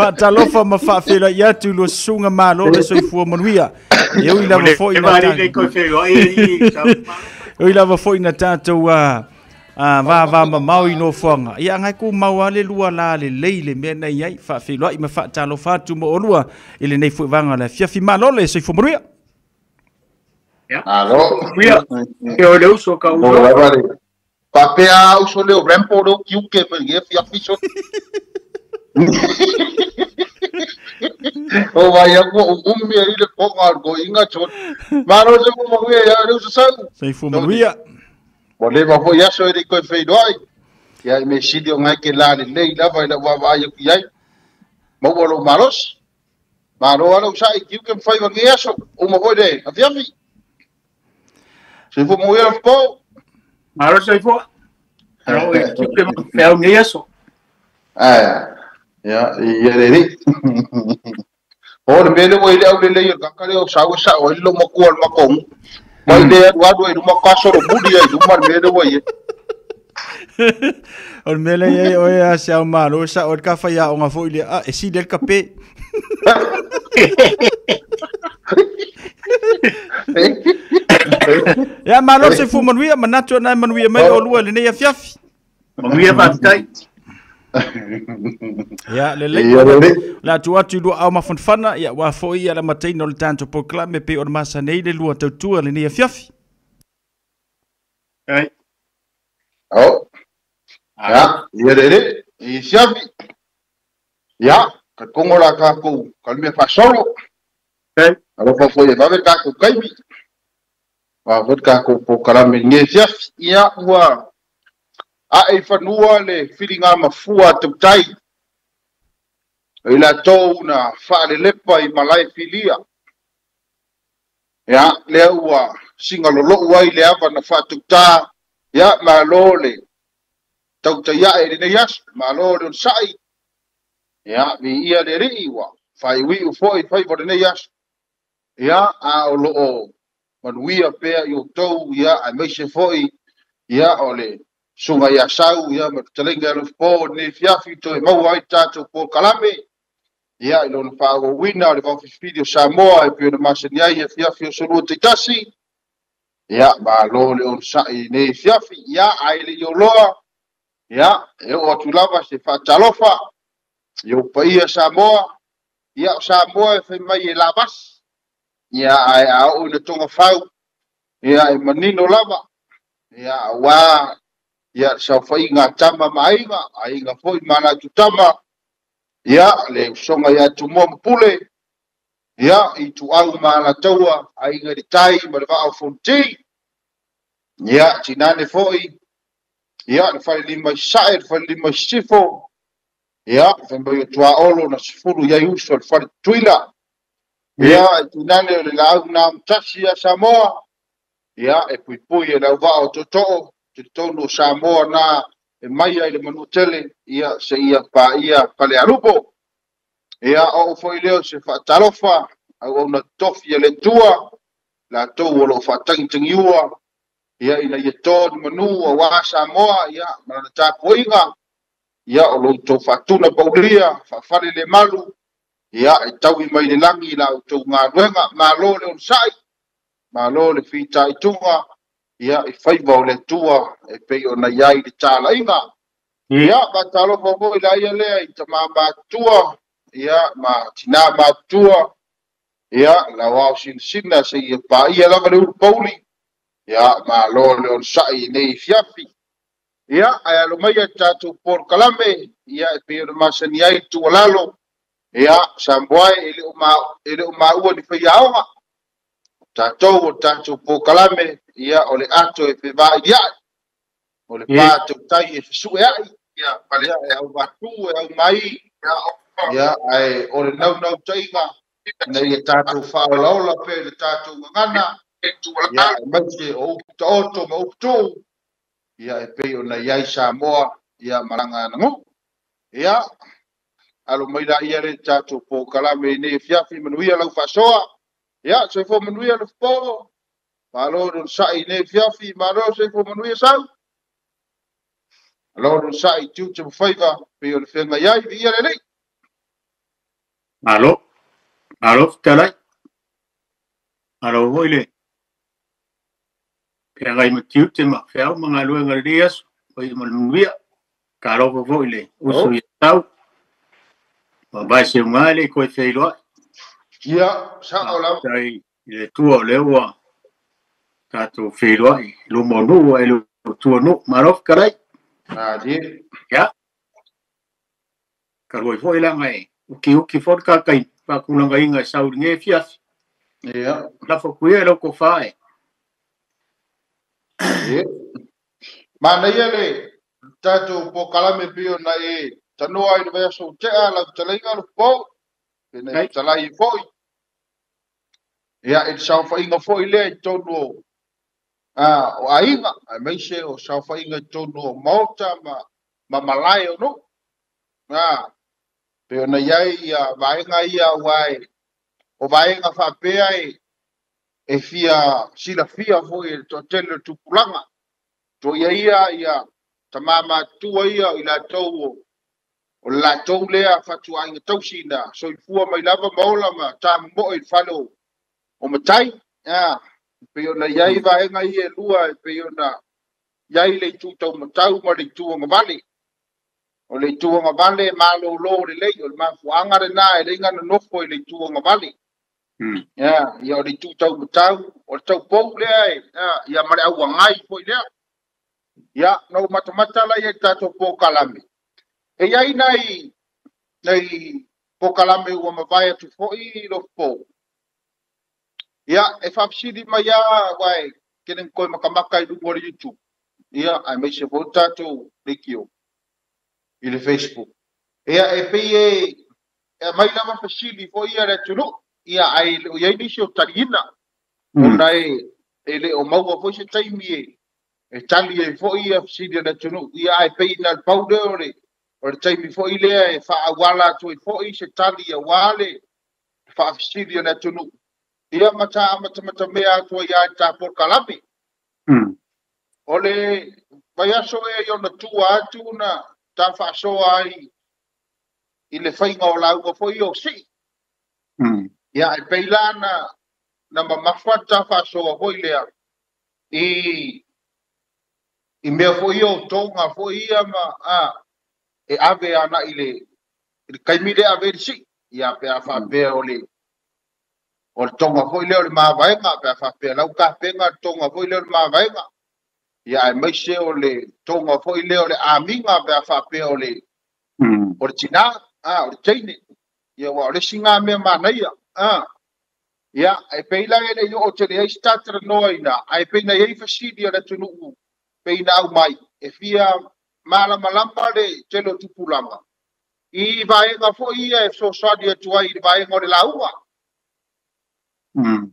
Faatalofa ma faafeiloai atu i lua susuga malo le soifua manuia. E ui lava foi na ui lava foi na tatou vava mamao i nofoaga. Ia ngai ku mau ale lua la le lei le mea na i ai. Faafeiloai ma faatalofa atu mo olua i lenei foi vaega o le afiafi. Malo le soifua manuia. Malo. E o le uso ka uso. Faapea uso leo Rambo leo kiuke mai le afiafi so. O vai aku o umi ai le ponga ko inga chot. Malo se mo manuia ya le uso sau. Soifua manuia. Mo le ma foi aso e ko feiloai. Ia me sili o ngai ke la le lei lava i la wa ai ku ai. Mo o lo malos. Malo ala usa i kiuke fai wa ngi aso. O mo foi le afiafi. Soifua manuia le po. Malo soifua. Alo e kiuke ma ngi aso. Ah. Ia, ia le le. O le mele o ile au le le ka le o sa o sa o ile mo ku al makong. Mai le adu adu i luma kaso ro mudi ai luma le mele o ia. O le mele ia o ia se au malo sa o ka fa ia o ngafo ile a e si del kape. Ia malo se fu manuia manatu na manuia mai o lua le nei afiafi. Manuia faafetai. Ia le lei la tu atu lua au mafanfana ia wa foi ia la mataina o le tatou polokalame pe o le masa nei le lua tautua le nei afiafi. Ai. Oh. Ya, ia le le, i siafi. Ya, ka kongo la ka ku, ka le mea faasolo. Ai. Alofa foi e vave ka ku kaimi. Wa foi ka ku polokalame nei siafi. Ia ua a e fanua le whiringa mafua tautai. I la tau na whaalelepa i malae filia. Ia, lea ua singa lolou ai le ava na whaatutā. Ia, malo le tautai ae le nei aso. Malo le onsai. Ia, mi ia le rii ua. Whaiwi ufo i whaiwa le nei aso. Ia, a o loo manuia pea i o tau. Ia, a meise foi. Ia, o le sunga ia sau, ia, ma talenga le po ni fiafi to e maua ai tātou polokalame. Ia, i lona faaauauina o le vaofilifili o Samoa e pei ona masani ai ia fiafi o solua taitasi. Ia, malo le onosai nei fiafi. Ia, ae le i oloa. Ia, e oo atu lava se faatalofa i ou paia Samoa. Ia, o Samoa e fai mai e lavasi. Ia, ae a oo ina togafau. Ia, e manino lava. Ia, auā ia saofaiga tama ma aiga, aiga foi ma latou tama. Ia, le usoga ia Tumua ma Pule. Ia, i tuau ma alataua, aiga i le tai ma le vaa o Fonoti. Ia, tinane foi. Ia, le falelima i Sae, le falelima i Sisifo. Ia, fai mai o tuaolo na sefulu i ai uso le fale tutuila. Ia, e tinane o le laau na amatasi ia Samoa. Ia, e puipui e le auvaa o tootoo. Te tonu o Samoa na e mai ai le manu tele, ia se ia pa ia pale alupo. Ia o foi leo se faatalofa, au au na tofi e le tua, la tou o lo faatagitagiua, ia ina ia tō ni manu a wā Samoa, ia malana tapuaiga, ia o lo tou faatuna paulia, faafale le malu, ia e taui mai le lagi la outou galuega, malo le onosai, malo le fitaituga, ia i faiva o le tua e pei ona iai le talaiga. Ia, faatalofa foi la ia lea i tamā matutua, ia ma tinā matutua, ia lau ao sinasina se ia paia lava le ulu pauli, ia malo le onosai nei fiafi. Ia, ae alo mai ia tatou polokalame, ia e pei ona masani ai tuualalo, ia Samoa e le o maua ni faiaoga. Tatou o tatou polokalame, ia o le ato e fevailiai, o le pā tautai e fesueai, ia e au matu e au mai, ia ae o le naunautaiga ina ia tatou faaolaola pe le tatou gagana, ia aemaise o upu taoto ma upu tuu, ia e pei ona i ai Samoa, ia malaga anaguu. Ia, alo mai la ia le tatou polokalame i nei afiafi, manuia lau faasoa. Ia, soifua manuia le fofo. Malo le onosai nei fiafi, malo soifua manuia sau. Malo le onosai tiute ma faiva, pei o le feagai ai, viia le Alii. Malo, malo fetalai. Malo foi le feagai ma tiute ma feau ma galuega lenei aso oi ma le manuia. Talofa foi le uso ia tau. Mavae seuga e le i toe feiloai. Ia, sao lava. Faafetai i le Atua o lea ua tatou feiloai i luma o nuu ae le o tua o nuu. Malo fetalai. Malie. Ia, talu ai foi leaga e utiuti foi le tatou faatulagaina e sau i lenei afiafi. Ia. Lafo atu ia i lau tofa e. Ia. Manaia le tatou polokalame pei ona e tanoa i le vaiaso ua tea lau fetalaiga Lofo, pe na e fetalai ai foi. Ia, i le saofaiga foi lea i totonu o, o aiga, aemaise o saofaiga i totonu o maota ma malae o nuu. Pei ona i ai ia vaega ia aua e, o vaega faapea e fia silafia foi e le toatele o le tupulaga. Toia ia ia tama matutua ia o i latou o le latou lea fatuaiga tausi na soifua mai lava ma ola ma tamomoe i le fale o matai. E pei ona i ai vaega ia e lua, e pei ona i ai le itu taumatau ma le itu agavale. O le itu agavale e malolo lelei, o le mafuaaga lena e le iga nonofo i le itu agavale. Ia, o le itu taumatau, o le taupou lea e, ia ma le auagai foi lea. Ia, na ou matamata la i ai i le tatou polokalame. E i ai nai polokalame ua mavae atu foi Lofo. Ia, e faafesili mai lava, aua e tele ina toe matamata i luga o le YouTube, ia, aemaise foi o le tatou leitio i le Facebook. Ia, e pei e aumai lava fesili foi ia a le atunuu, ia, ae le o i ai nisi o taliina, ona e le o maua foi se taimi e tali ai foi ia fesili a le atunuu. Ia, ae pei na o le pau lea o le taimi foi lea e faaauala atu ai foi se tali aua le faafesili a le atunuu. Ia, ma ta amatamatamea atu ai lava i le ta polokalame. O le vaiaso ea i ona tua atu na ta faasoa ai i le faiga o lauga foi o sii. Ia, e pei la na mamafa le ta faasoa foi lea i mea foi ia o toga foi ia ma e ave agai i le taimi lea ave ai le sii. Ia, pe a faapea o le toga foi lea o le mavaega, pe a faapea lau tapena le toga foi lea o le mavaega. Ia, aemaise o le toga foi lea o le amiga, pe a faapea o le tinā, o le teine. Ia, ua o le isi ngā mea manaia. Ia, e pei la e le i oo tele ai se tatalanoa ina, ae pei na i ai fesili a le atunuu pei na aumai, e fia malamalama le tele o tupulaga i vaega foi ia e fesoasoani atu ai i le vaega o le lauga.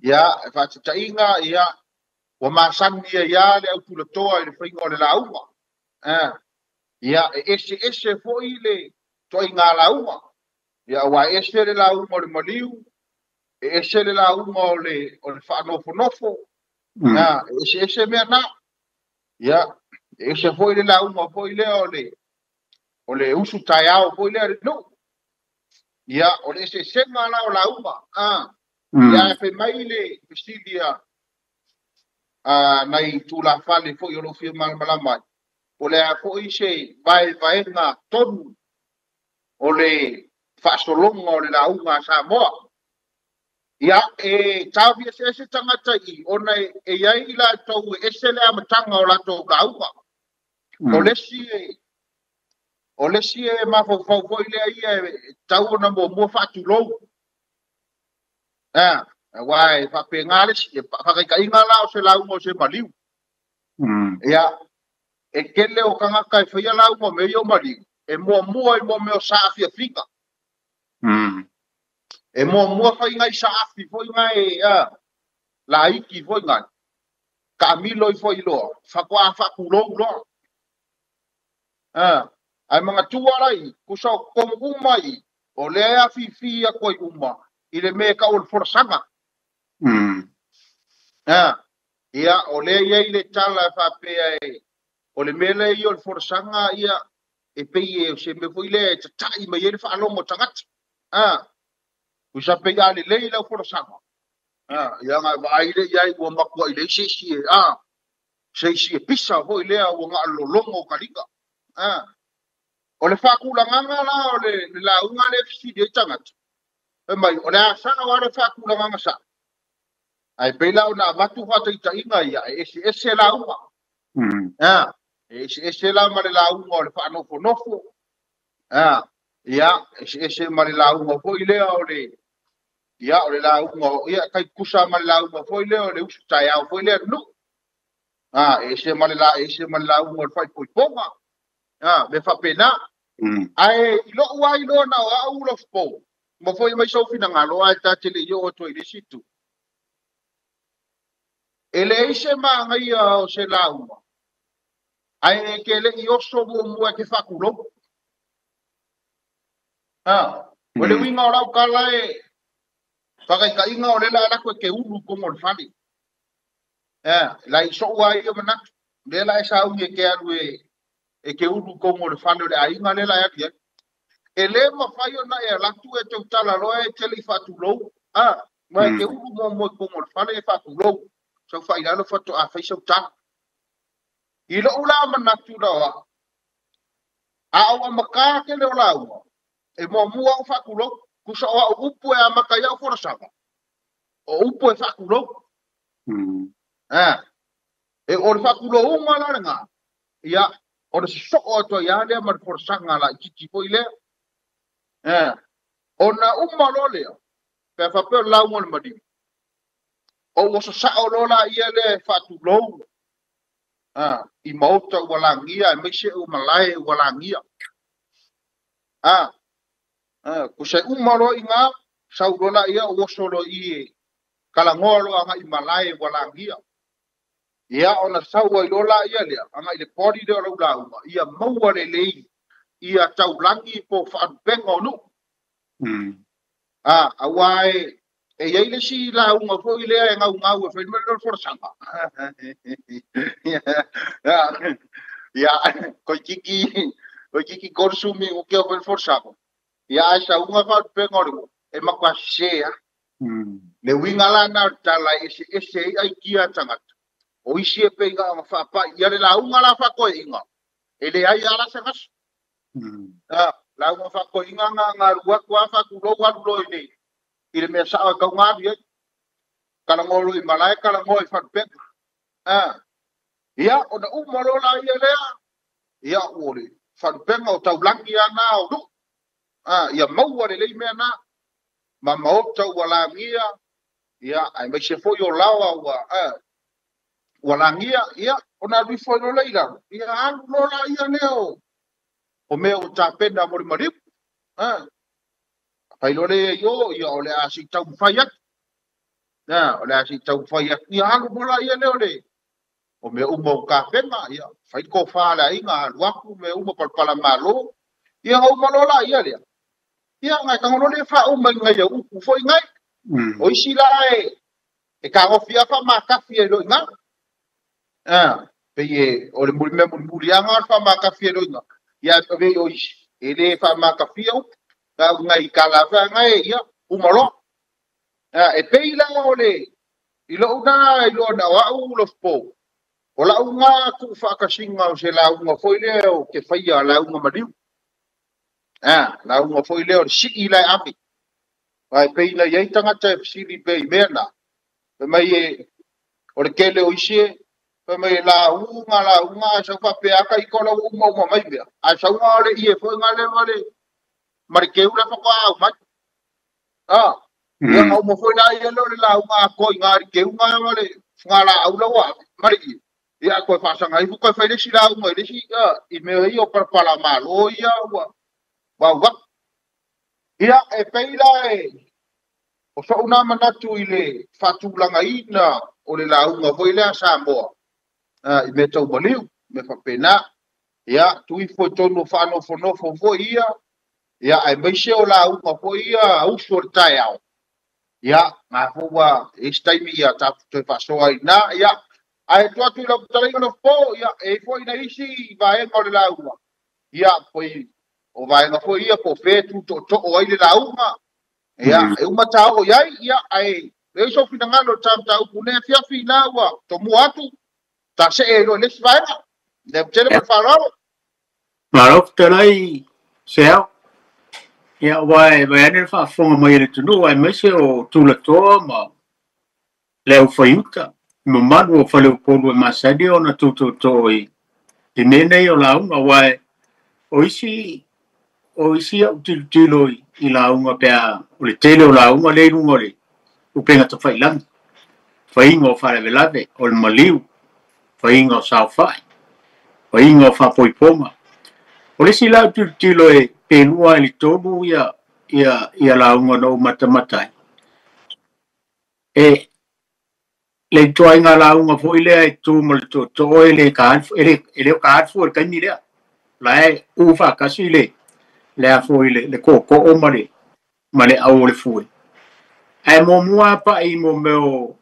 Ia, e faatitaiga, ia, ua masani ia le autulatoa i le faiga o le lauga. Ia, e ese ese foi le toaiga lauga. Ia, ua ese le lauga o le maliu, e ese le lauga o le faanofonofo. E ese ese mea na. Ia, e ese foi le lauga foi lea o le usu taeao foi lea le nuu. Ia, o le eseesega la o lauga. Ia, e fai mai le fesili a nai tulafale foi o lo o fia malamalama ai. O le a foi se vaevaega tonu o le faasologa o le lauga a Samoa. Ia, e taofi eseese tagata i ona e i ai latou e ese le amataga o latou lauga. O le isi e mafaufau foi lea ia e tau ona muamua faatulou. Aua e faapena le isi, e faataitaiga la o se lauga o se maliu. Ia, e tele o tagata e faia lauga mea ia o maliu, e muamua i mea o saafiafiga. E muamua fai ngai saafi foi ngai laiki foi ngai, kaamilo i foi loa, faatoa faatulou loa. Ae magatua lai, kusa o totonu uma i, o lea e afifi atu ai uma i le mea e tau o le folasaga. Ia, o lea i ai le tala e faapea e, o le mea lea ia o le folasaga, ia, e pei e o se mea foi lea e tatai mai ai le faalogo o tagata. Kusa pe ia le lei lau folasaga. Ia nga vaai le iai ua makua'i leai se isi e se isi e pisa foi lea ua ga'alologo o kaliga. O le fa'atulagaga la o le lauga lea e fesili ai tagata e mai o le a sa'o a le fa'atulagaga sa'o ae pei la ona avatu fa'ataita'iga ia e eseese lauga. E eseese la ma le lauga o le fa'anofonofo. Ia eseese ma le lauga foi lea o le ia o le lauga ia kai tusa ma le lauga foi lea o le usu taeao foi lea nu'u. E ese ma le la ese ma le lauga o le faaipoipoga me faapena. Ae i lo'u ai loa na o a'u lofo ma foi mai sou finagalo ae ta te le i oo atu ai le isi itu. E leai se magaia o se lauga ae e ke le'i oso muamua e ke fa'atulou. O le uiga o lau tala e fa'ataita'iga o le la alatu e ke ulu i toga o le fale. La i so'u ai ia manatu lea la e sauni e ke alu e ke ulu i toga o le fale o le aiga lea la e alu ai. E lē mafai ona e alatu e tautala loa e te le'i fa'atulou ma e ke ulu muamua i toga o le fale e fa'atulou sau fa'ilalo fato'a fai sau tala. I lo'u la manatu la o a'u a ou amatā tele o lauga e muamua a'u fa'atulou tusa o a'u upu e amata ai a'u folasaga o upu e fa'atulou. E o le fa'atulouga la legā ia o le soso'o atu ai a lea ma le folasaga la'ititi foi lea. Ona uma loa lea pe a faapea o le lauga o le maliu o ua sasa'o loa laia lea e fa'atulou i maota ua lagia aemaise o malae ua lagia. Kusa e uma loa igā sau loa laia ou oso loa i e kalagoa loa aga'i malae ua lagia. Ia ona sau ai loa laia lea aga'i le poli lea o lau lauga ia maua lelei ia taulagi po fa'alupega o nu'u. Auā e iai le isi lauga foi lea e gaugau e fai mai le folasaga. Ia koikiki konsumi o ke o fai folasaga. Ia ae sauga fa'alupega o le nu'u e matua sesē a. Le uiga la na o le tala e eseese ai aikia a tagata. O isi e pei ona fa'apa'i ia le lauga la fa'atoe'iga e leai a la se gaso. Lauga fa'atoe'iga ga galu atu a fa'atulou alu loa i le mea sa'o e tauga alu ai. Kalagoa loa i malae kalagoa i fa'alupega. Ia ona uma loa laia lea ia ua le fa'alupega o taulagi ana o nu'u. Ia maua lelei mea na ma maota ua lagia ia aemaise foi o laoa ua lagia ia ona alu ifo ai loa lea i lalo ia alu loa laia lea o mea ua tapena mo le maliu. Fai loa lea i o ia o le a se'i taumafai atu. O le a se'i taumafai atu ia alu mo laia lea o le o mea uma o tapena ia fai le tofā le aiga alu atu mea uma palapala malo ia ona uma loa laia lea. Ia ona e tago loa lea faauma i nai au upu foi nai. O isi la e tagofi a fa'amatafi ai loa igā. Pei e o le mea mulimuliaga o le fa'amatafi ai loa igā. Ia e o isi e lē fa'amatafia upu. Au ngai kala fa ngai ia uma loa. E pei la o le i lo'u na i loa na o a'u lofo. O la'u gā tu'u fa'akasiga o se lauga foi lea o ke faia lauga maliu. Lauga foi lea o le si'i la e ave. Ae pei na iai tagata e fesili pea i mea na. Fai mai e o le tele o isi e fai mai e lauga lauga ae sau fa'apea aka ika o lau uma uma mai mea. Ae sauga o le ie foi ga le ma le keu le fa'ato'a au mai. Ia na uma foi la ia lea o le lauga atoa i gā le keu ga ma le fugala'au lau ave ma le ie. Ia toe fa'asaga ifo toe fai le isi lauga i le isi i mea ia o palapala malo ia ua ua. Ia e pei la e o so'u na manatu i le fa'atulagaina o le lauga foi lea Samoa i mea tau maliu me fa'apena. Ia tuifo i tonu o fa'anofonofo foi ia ia aemaise o lauga foi ia usu o le taeao. Ia ga fo ua e isi taimi ia tatou toe fa'asoa ai ia. Ae tuu atu i lau fetalaiga lofo ia e foi na isi vaega o le lauga. Ia foi o vaega foi ia po fe tuto'oto'o ai le lauga. Ia, e uma ta o iai, ia, ai, e so finangalo ta ta upu ne fiafi na ua, tomua atu, ta se e lo le vaega. Le tele ma faalalo. Malo fetalai se ao. Ia ua e vae ane le faafofoga mai a le atunuu aemaise o tulatoa ma le aufaiuta mamalu o faleupolu e masani ona tutotoo i mea nei o lauga aua o isi au tilotilo i lauga pe a o le tele o lauga lea i luga o le upega tafailagi, faiga o faalavelave o le maliu, faiga o saofai, faiga o faapoipoga. O le isi la au tilotilo e pe lua i le tolu ia lauga na ou matamata ai e le ituaiga lauga foi lea e tu ma le tootoo e le ka e le o ka alu fua i le taimi lea la e uu faatasi le a foi le kookoo ma le au o le fue ae muamua pa'i mo mea o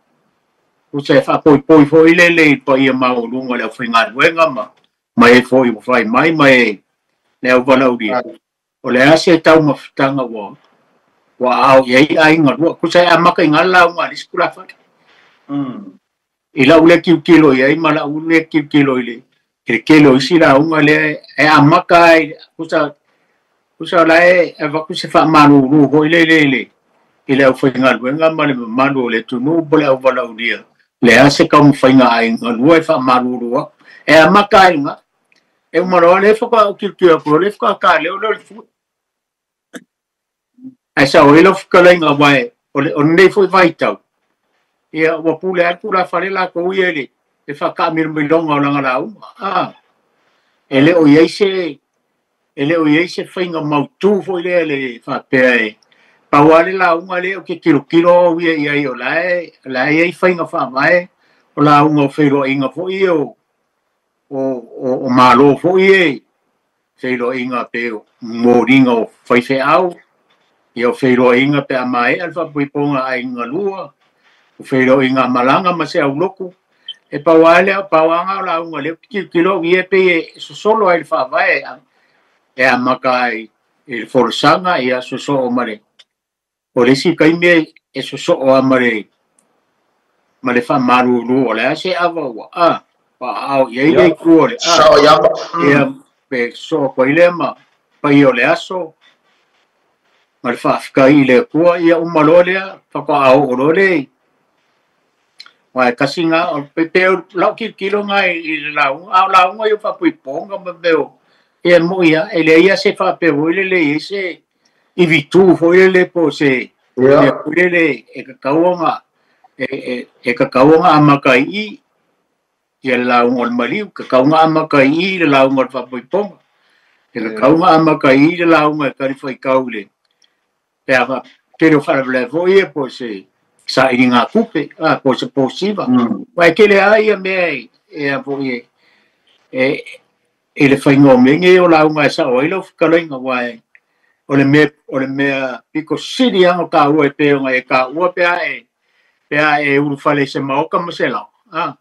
usa e faapoipoi foi lele i paia maualuga o le aufaigaluega ma e foi ua fai mai ma e le auvalaulia o le a se taumafataga ua aao i ai aiga lua kusa e amaka i gā lauga a le isi tulafale i lau lea tilotilo i ai ma lau lea tilotilo i le tele o isi lauga lea e amaka ai kusa la e avatu se faamalulu foi lele i le aufaigaluega ma le mamalu o le atunuu po le auvalaulia le a se taumafaiga aiga lua e faamalulu aku e amaka ai lena e uma loa le faatoa ou tilotilo atu loa le faatoa taleo lea o le fue ae sao ai lau fetalaiga aua o lenei foi vaitau ia ua pule atu tulafale latou ia i le faataamilomiloga o lana lauga a e le o i ai se e le o i ai se faiga mautū foi lea le faapea e pau lava le lauga lea ou te tilotilo au ia i ai o la e i ai faiga faavae o lauga o feiloaiga foi ia o malo foi e feiloaiga pe o moliga o faifeau ia o feiloaiga pe a maea le faapoipoga aiga lua o feiloaiga malaga ma se aulotu e pau lava lea pau lava o lauga lea ou te tilotilo au ia pei e sosolo ai le faavae e amata ai i le folasaga ia sosoo ma le o le isi taimi e sosoo lava ma le faamalulu o le a se ava ua a faaao i ai le itu o le a Sao i ava. Ia pe sosoo atu ai lea ma paia o le aso ma le faafetai i le Atua ia uma loa lea faatoa oo loa le Aua e kasi gā o pe lau tilotilo gā i le lauga a o lauga ia o faapoipoga ma mea o ia mo'i lava e leai lava se faapea foi lele e i ai se ivitū foi lele po o se mea foi lele e tatau ona amata ai i ia le lauga o le maliu, tatau ona amata ai i le lauga o le faapoipoga, e tatau ona amata ai i le lauga e talifuaitau i le pe a tele o faalavelave foi ia po o se sailiga tupe a po o se posiva. Aua e tele lava ia mea e a foi e i le faiga o mea nei o lauga e sao ai lau fetalaiga aua o le mea pito sili lava ona taua e pei ona e taua pe a e ulufale i se maota ma se lao a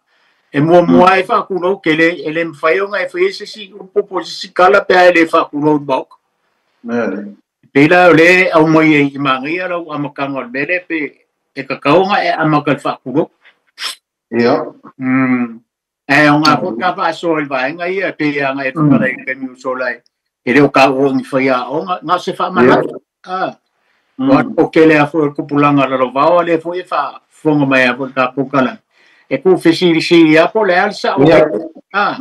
e muamua ai faatulou ke le e le mafai ona e faia se isi upu po o se isi tala pe a e le faatulou i le maota. Mea Pei la o lea e aumai ai i magaia lau amataga o le mea lea pe e tatau ona e amata i le faatulou. Ae o ngā foi ka faasoa i le vaega ia pei aga e fetalai i le taimi ua sola e le o taua ni faiaoga na o se faamanatu a o atu o tele a foi o le tupulaga lalovaoa lea foi e faafofoga mai a foi le tatou kalame e tuufesilisili a po o le a le sao a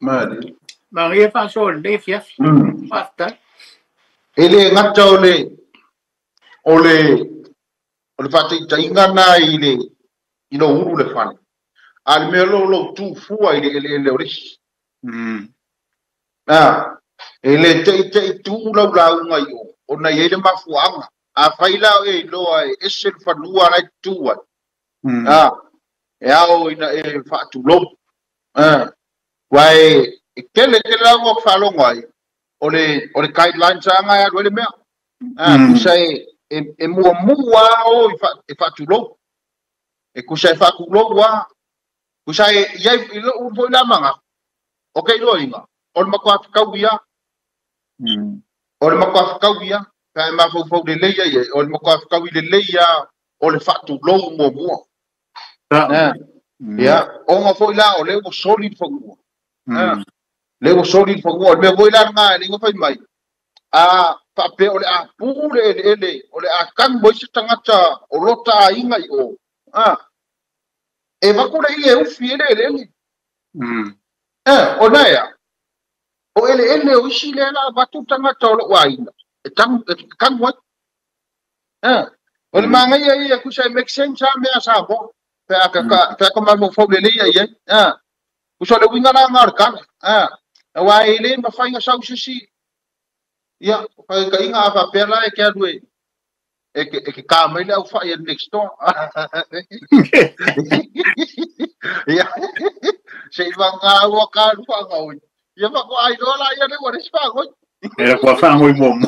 Mea magaia faasoa i lenei afiafi. Faafetai. E le gata o le faataitaiga na i lou ulu le fale. A le mea lo lou tu fua i le eleele o le isi. Ah, e le te i te i tu lau lauga i o, ona i ai le mafuaaga. A fai la e iloa e ese le fanua la e tu ai. Ah, e ao ina e faatulou. Ah, ua e tele tele lauga o faalogo ai, o le guidelines anga e alu ai le mea. Ah, kusa e muamua o e faatulou. E kusa e faatulou a. Kusa e iai i lou foi la manga. O ke iloa inga. O le matua whakau ia. O le matua whakau ia. Pe mafaufau lelei ai o le matua fetaui lelei a o le faatulou muamua. Ia, ona foi la o lea ua soli le fanua. Lea ua soli le fanua. O le mea foi la lena e le fai mai. A faapea o le a pu le eleele, o le a tanu mai se tagata o lota aiga i o. E vaku le ia e ufi e le eleele. O lea. O eleele o isi lea la avatu tagata o lou aiga. E tanu ai. O le magaia ia kusa e make sense a mea Samoa. Pe a ka mafaufau lelei ai ai. Kusa le uiga la ngā o le tala. Aua e le mafai na sau sisi. Ia, whaikaiga a faapea la e ke alu e ke ka mai le au whai e next door. Ia, se i wanga ua ka alu whangoi. Ia whako ai roa la ia le ua resi whangoi. Era kua whangoi momo.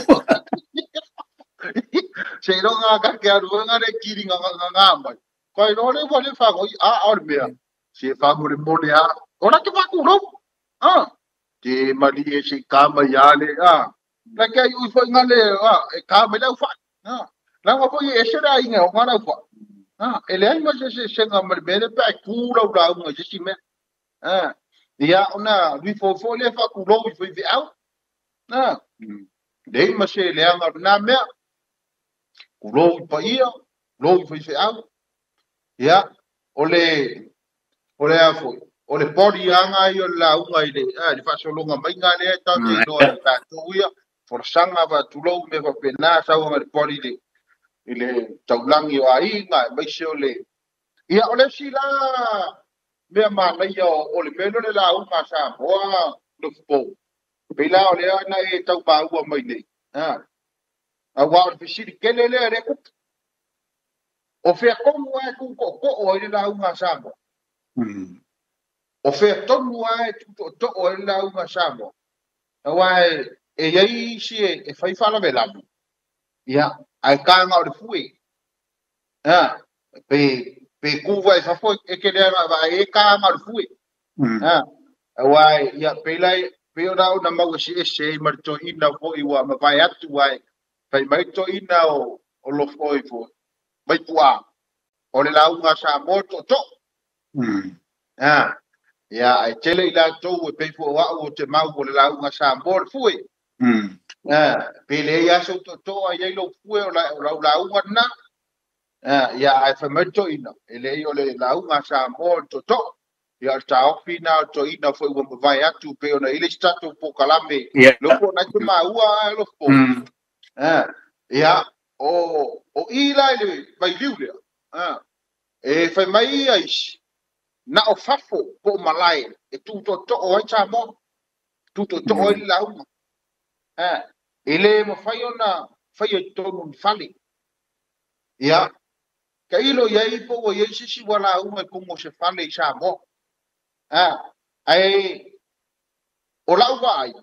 Se i ronga ka ke alu ngā le kiri ngā ngā ngā mai. Ko ai roa le ua le whangoi, a o le mea. Se whango le mole a. Ora ke whaku rau. Te mali e se ka mai a le a. La ke ai ui foi ngā le e ka mai lau whai. La ngā foi e se rai ngā o ngā lau whai. E le ai ma se se se ngā mare mere pe ai kū rau rau ngā se si mea. Ia ona lui fo fo le whaku rau i foi ve au. Lei ma se le anga nā mea. Ku rau i pa ia, rau i foi ve au. Ia, o le a foi. O le pori anga i o la unga i le, le whasolonga mai ngā lea tau te iloa i tātou ia. Forasanga wa tulou me wa pena sau anga le pori le i le taulangi o aiga e maise o le ia o le si la mea manaia o le mea le lauga a Samoa Lofo pei la o lea na e tau maua mai nei aua o le fesili kele lea le kupu o fea tonu a e tutootoo ai le lauga a Samoa. O fea tonu a e tutootoo ai le lauga a Samoa. Aua e iai isi e fai faalavelave. Ia, ae kāga o le fue. Pe kuva e fafo e ke lea va e kāga o le fue. Aua ia, pe lai, pe o rau na mau e si ese i mari toina fo i ua mawai atu ai. Fai mai toina o lofo i fo. Mai pua. O le lauga Samoa toto. Ia, ai tele i latou e pei fo au o te mau o le lauga Samoa le fue. Pe le ia so toto ai ai lo fue o la lauga na. Ia ai fai mai toina. E le o le lauga Samoa toto. Ia o taofi na o toina foi ua mawai atu pe ona ile stato po kalame. Lofo na te maua lofo. Ia o ila le vai liu lea. E fai mai ia isi. Na o fafo po malae e tutoto o ai Samoa. Tutoto o ai lauga. E le mawhai ona whai e tonu ni fale. Ia, ka ilo ia i po o ia sisi wa lauga e kongo se fale i Samoa. Ai, o lau vai.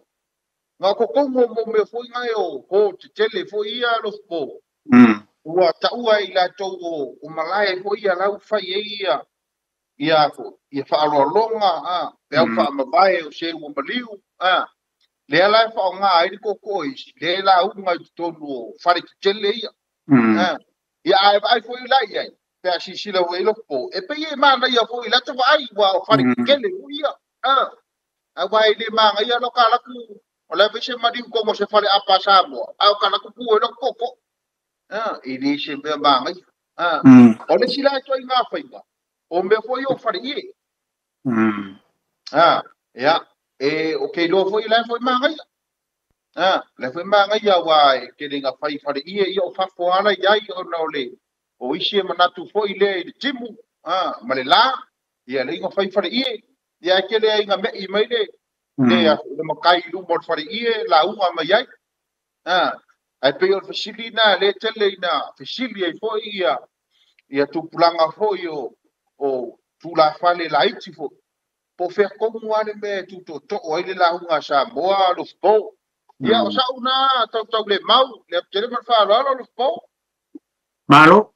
Ngā kokongo mo mea foi ngai o ho te tele foi ia lofo. Ua taua i latou o malae foi ia lau whai e ia. Ia fo, ia whaaloalonga, pe au whaamavae o se ua maliu, Lea lai whaonga ai le koko i, le la unga i tonu o whare te tele ia. Ia ai vai foi lai ai, pe a sisila ua i lofo. E pe ia mana ia foi lata wa ai wa o whare te tele ia. A wai le manga ia loka laku, o lai se mariu kongo se whare apa Samoa. Au ka laku pu e loko koko. I le se mea manga ia. O le sila e toi ngā whainga. O mea foi o whare ie. Ia. E o ke loa foi lai foi manga ia. Lai foi manga ia wa e ke lenga whai whare ie ia o fafo ala iai o na o le. O isi e manatu foi le i le timu. Ma le la. Ia le inga whai whare ie. Ia ke le inga me i mai le. Le makai lumo o whare ie la unga mai ai. Ai pe o le fesili na le tele ina fesili ai foi ia. Ia tupulanga foi o tula whale laiti foi. Po fea kongu ale me tutoto o ai le lauga Samoa lofo. Ia o sau na tau tau le mau le tele ma whaaloalo lofo. Malo,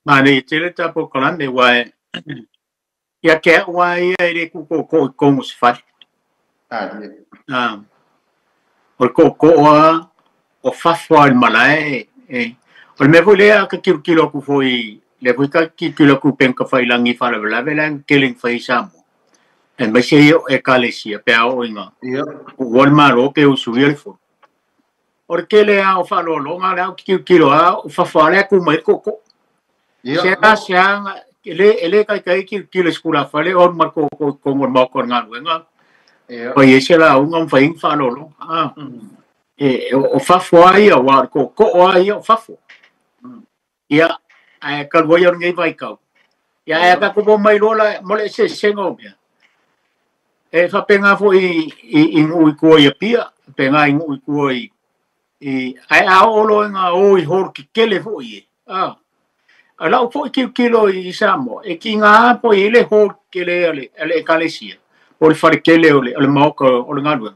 mane tele tapo kalame wae. Ia ke ua ia i le kuko ko i kongo se whare. O le koko a o fafo ai malae e o le mea foi lea ka kilokilo aku foi le foi ka kilokilo aku pen ka failangi faalavelave la kele fai Samoa e mai se ia e kalesia pe a o inga ua le malo pe usuia le fono o le kele a o faalologa le au kilokilo a o fafo a le ku mai koko se a se anga ele kai kai kilokilo skula fale o mar ko ko ko mo mo ko ngaluenga pai ese la unga fai faalologa a e o fafo ai o wa ko ko ai o fafo ia ai ka wo yo ngai vai kau ia ai ka ko mai lola mo le se sengo mea e fa penga fo i ngui ko ia pia penga i ngui ko i ai a o lo nga o i hor ki kele fo i a ala o fo ki kilo i Samoa e ki ngā po i le hor kele ale kalesia o le fare kele o le maoka o le ngalua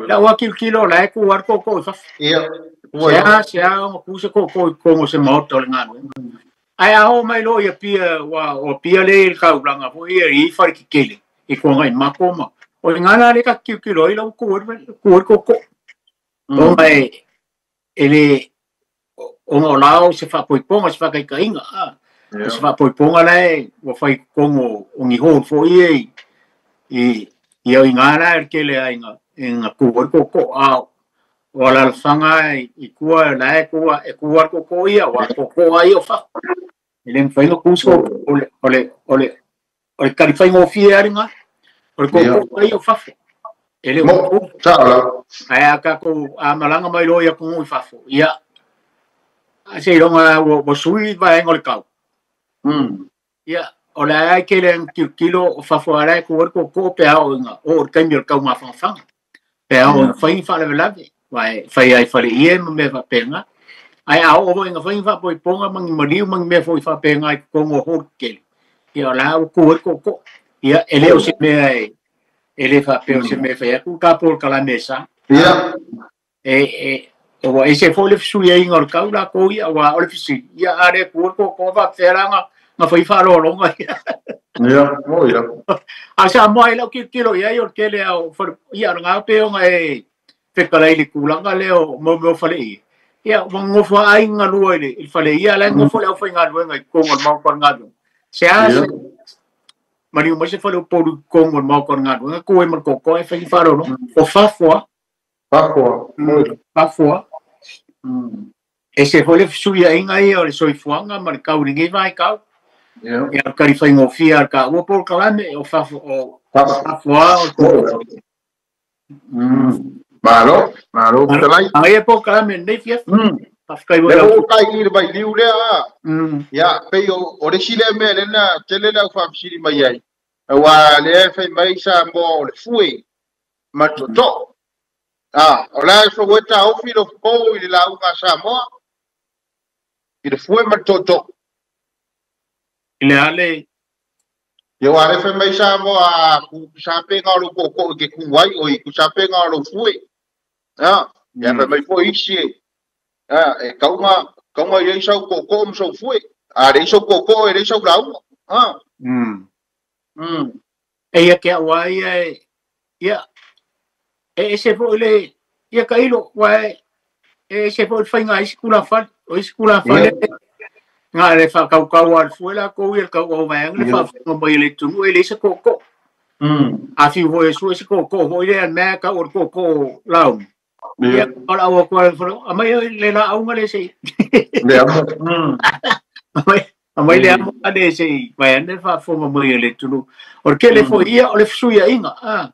la wa ki kilo la ku war ko ko fa ia se a o ku se ko ko ko se maoka o le ngalua ai a o mai lo ia pia wa o pia le il kaulanga fo ia i fare ki kele i ko ngai makoma o ngana le ka ki kilo i la ku ku ko ko o mai ele o ngā lao se whapoiponga se whakaikainga a se whapoiponga lai wa whai kongo o ngi hōn fo i i i au i ngā lai kele ai ngā ngā kuwa ko ko a o la alfanga i kua lai kua e kua ko ko ia wa ko ko ai o fa ele mwhai ngā kuso o le o le o le o le kariwhai ngō fie aringa o le ko ko ai o fafo ele mo sa ai a ka ko a malanga mai lo ia ko i fafo ia a se longa o sui vai ngol kau ia o la ai ke le kilo o fafo ala ko ko ko pe au nga o ka mi kau ma fa fa pe au fai fa le lave vai fai ai fa le ie me fa penga ai au o nga fai fa poi ponga mangi maliu mangi me foi fa penga ko ngo ho ke ia la o ko ko ko ia ele o se me ai ele fa pe o se me fa ku ka por kala mesa ia e o ese foi le sui ai ngor kau la ko ia wa o le fisi ia are ko ko ko va feranga nga fai fa lo longa ia mo ia a sa mo ai lo ki kilo ia o kele au ia nga pe o nga e fe kala ile kulanga le o mo mo fale i ia ngo fa ai nga lua ile il fale ia la ngo fa le fa nga lua nga ko ngo mo ko nga se a mari mo se fale por ko ngo mo ko nga nga ko e mo ko ko e fa fa lo o fa fo fa fo e se foi le suia inga ia o le soifuaga ma le kauliga vai kau ia kalifaigofia ka ua polokalame o fafo o fafoa o malo malo talai ai e polokalame nei fia faafetai le o kai i le vailiu lea ia pei o le isi lea mea lena tele le aufaafesili mai ai auā lea e fai mai Samoa o le fue ma tootoo o la e faueta taofi lo fofo i le lauga a Samoa i le fue ma le tootoo le ale ia ua le fai mai Samoa kusapega o lou kookoo i ke ku ai oi kusapega o lou fue ia fai mai foi isi e kauga kauga i ai sau kookoo ma sou fue a leai sou kookoo e leai sau lauga e ia ke au ai ia e ese foi le ia ka ilo wa e ese foi fai ngai sikula fale o sikula fale ngā le whakaukau a le fuela ko ia ka o vai le wha mai le tunu e le se ko ko a fi ho e su se ko ko ho ile me ka o ko ko lau ia ora o ko a mai le la au le se le a mai le amo le se vai ane fa fo mai le tunu o ke le fo ia o le su ia inga a